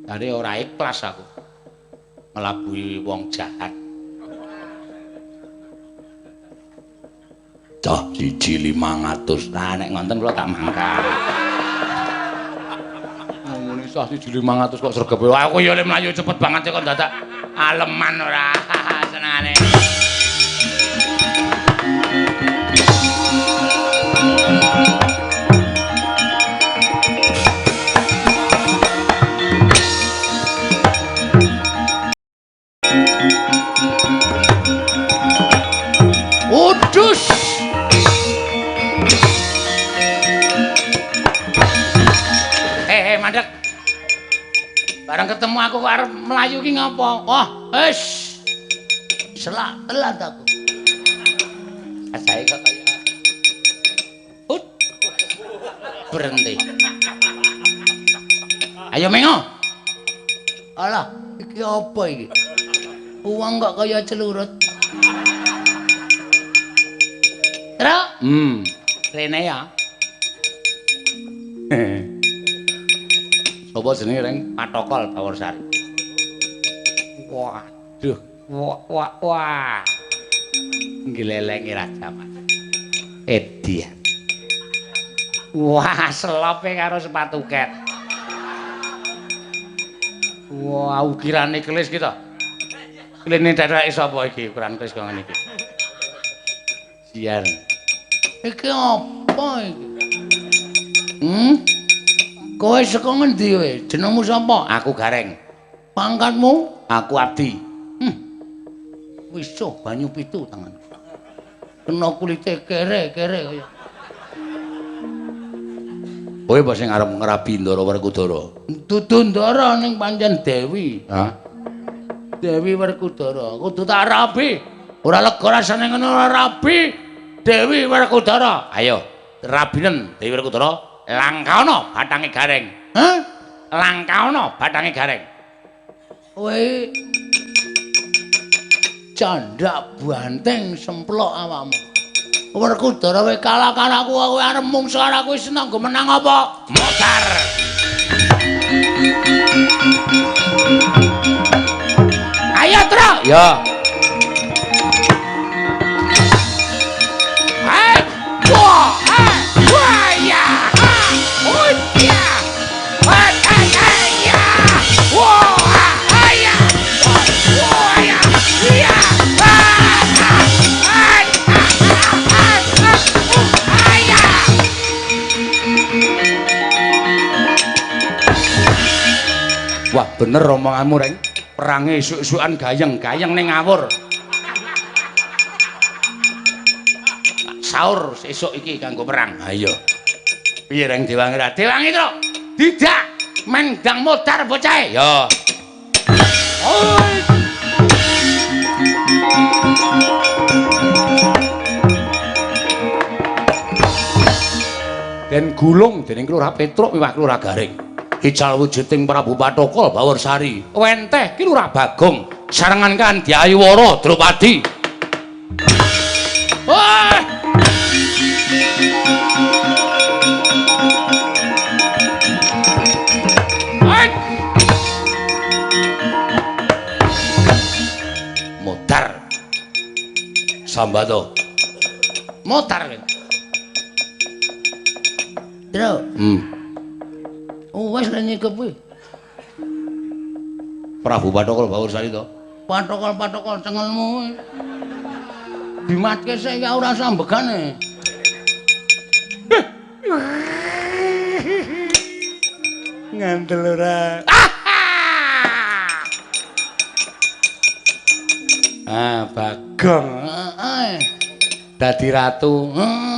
Jare ora ikhlas aku nglabuhi wong jahat. Cah siji 500. Lah nek ngonten kula tak mangkat. Ngomongin cah siji 500 kok sregepe. Aku ya le mlayu cepet banget kok dadak aleman ora senengane. Udus. Mandek. Bareng ketemu aku kok arep mlayu ki ngopo? Wah, wis. Selak telat aku. Asae kok kaya ut. Berhenti. Ayo mengo. Alah, iki apa iki? Uang kok kaya celurut. Truk. Rene ya. Sapa jenenge Reng? Pathokol Baworsari. Waduh, wah wah wah. Nglelenge Raja Mas. Edian. Wah, selope karo sepatu ket. Wah, ukirane kelis ki to. Kline dheweke sapa iki ukuran kelis kok ngene iki? Sian. Iki apa iki? Kowe saka ngendi kowe? Jenengmu sapa? Aku Gareng. Pangkatmu? Aku abdi. Wisuh banyu pitu tangan. Kena kulite kere-kere kaya. Kowe apa sing arep ngrabi Ndara Werkudara? Dudu Ndara ning pancen Dewi. Hah? Dewi Werkudara. Kudu tak rabi. Ora lega rasane ngono ora rabi. Dewi Werkudara. Ayo, rabinen Dewi Werkudara. Langkaana bathange Gareng. Hah? Langkaana bathange Gareng. Kowe candak banteng semplok awakmu. Werkudara kowe kalah karo aku, kowe arep mungsuh karo aku wis nanggo menang apa? Modar. Ayo, Tru. Ya. Hai. Wah, hai. Wah, ya. Ha. Oh, ya. Wah, ya. Wah, ya. Wah, ya. Ya. Wah, bener omonganmu, Reng. Perange isuk-isukan gayeng-gayeng ning ngawur. Saur sesuk iki kanggo perang. Ha iya. Piye Reng Dewangi ra? Dewangi, Tru. Tidak. Mendang modar bocahe. Ya. Oi. Den gulung dening Lurah Petruk miwah Lurah Garing. Ical wujuding Prabu Pathokol Bawarsari. Wenteh ki Lurah Bagong sarengan kan Diayuwara Drupadi. Wah! Modar. Sambato. Modar. Tru. Wes lek nyikep kuwi. Prabu Pathokol Bawarsari to. Pathokol-pathokol cengelmu. Dimatke sik ya ora sambegane. Ngandel ora. Ah, Bagong. Heeh. Dadi ratu. Heeh.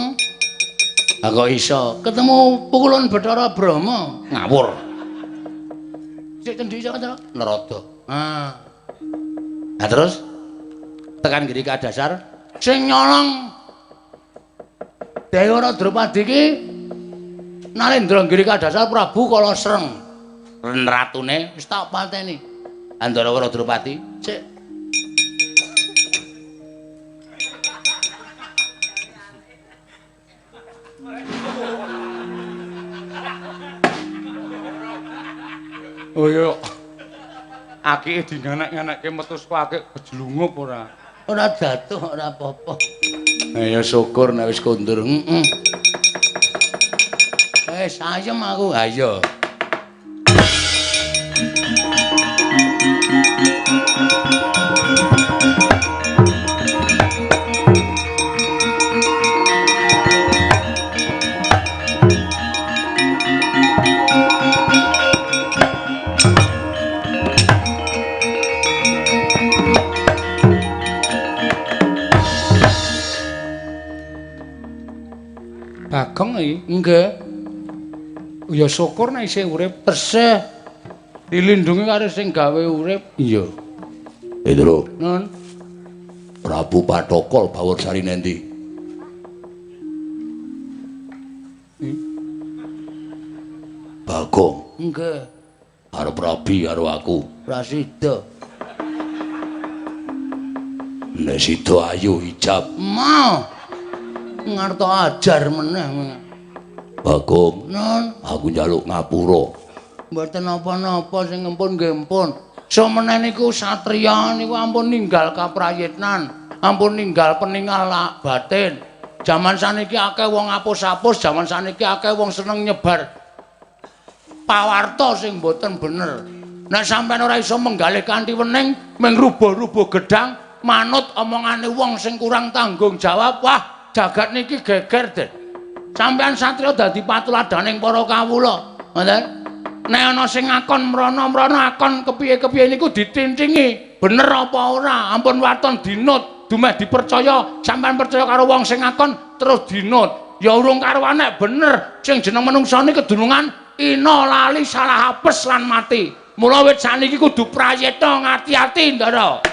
Ah kok iso ketemu pukulan Bathara Brahma. Ngawur. Sik cendhi iso to? Narada. Ah. Nah terus tekan Girika Dasar sing nyolong Dewa Drupadi iki Narendra Girika Dasar Prabu Kalasreng. Ratune wis tak pateni. Andara Drupadi sik Oh iya. Akike dinganek-nganekke metu saka akik kejlungup ora. Ora jatuh ora apa-apa. Ya syukur nek wis kondur. Heeh. Wis ayem aku. Ha iya. Bagong iki. Nggih. Ya syukur nek isih urip. Tesih dilindungi karo sing gawe urip. Iya. Indro. Nun. Prabu Pathokol Bawarsari nendi? Bagong. Nggih. Arep rabi karo aku. Ora sida. Nek sida ayu ijab. Mau. Ngarto ajar meneh. Bagong. Nun. Aku njaluk ngapura. Mboten napa-napa sing empun nggih empun. Semeneh niku satriya niku ampun ninggal kaprayitnan, ampun ninggal peningal batin. Jaman saniki akeh wong apus-apus, jaman saniki akeh wong seneng nyebar pawarta sing mboten bener. Nek sampeyan ora iso menggalih kanthi wening, mung rubuh-rubuh gedang, manut omongane wong sing kurang tanggung jawab, wah, jagat niki geger, Den. Sampeyan satriya dadi patuladaning para kawula. Ngoten. Nek ana sing ngakon mrana-mrana akon kepiye-kepiye niku ditintingi, bener apa ora? Ampun waton dinut, dumeh dipercaya, sampeyan percaya karo wong sing ngakon terus dinut. Ya urung karuan nek bener, sing jeneng manungsa niki kedunungan ina lali salah apes lan mati. Mula wit saniki kudu prayitna ngati-ati, Ndara.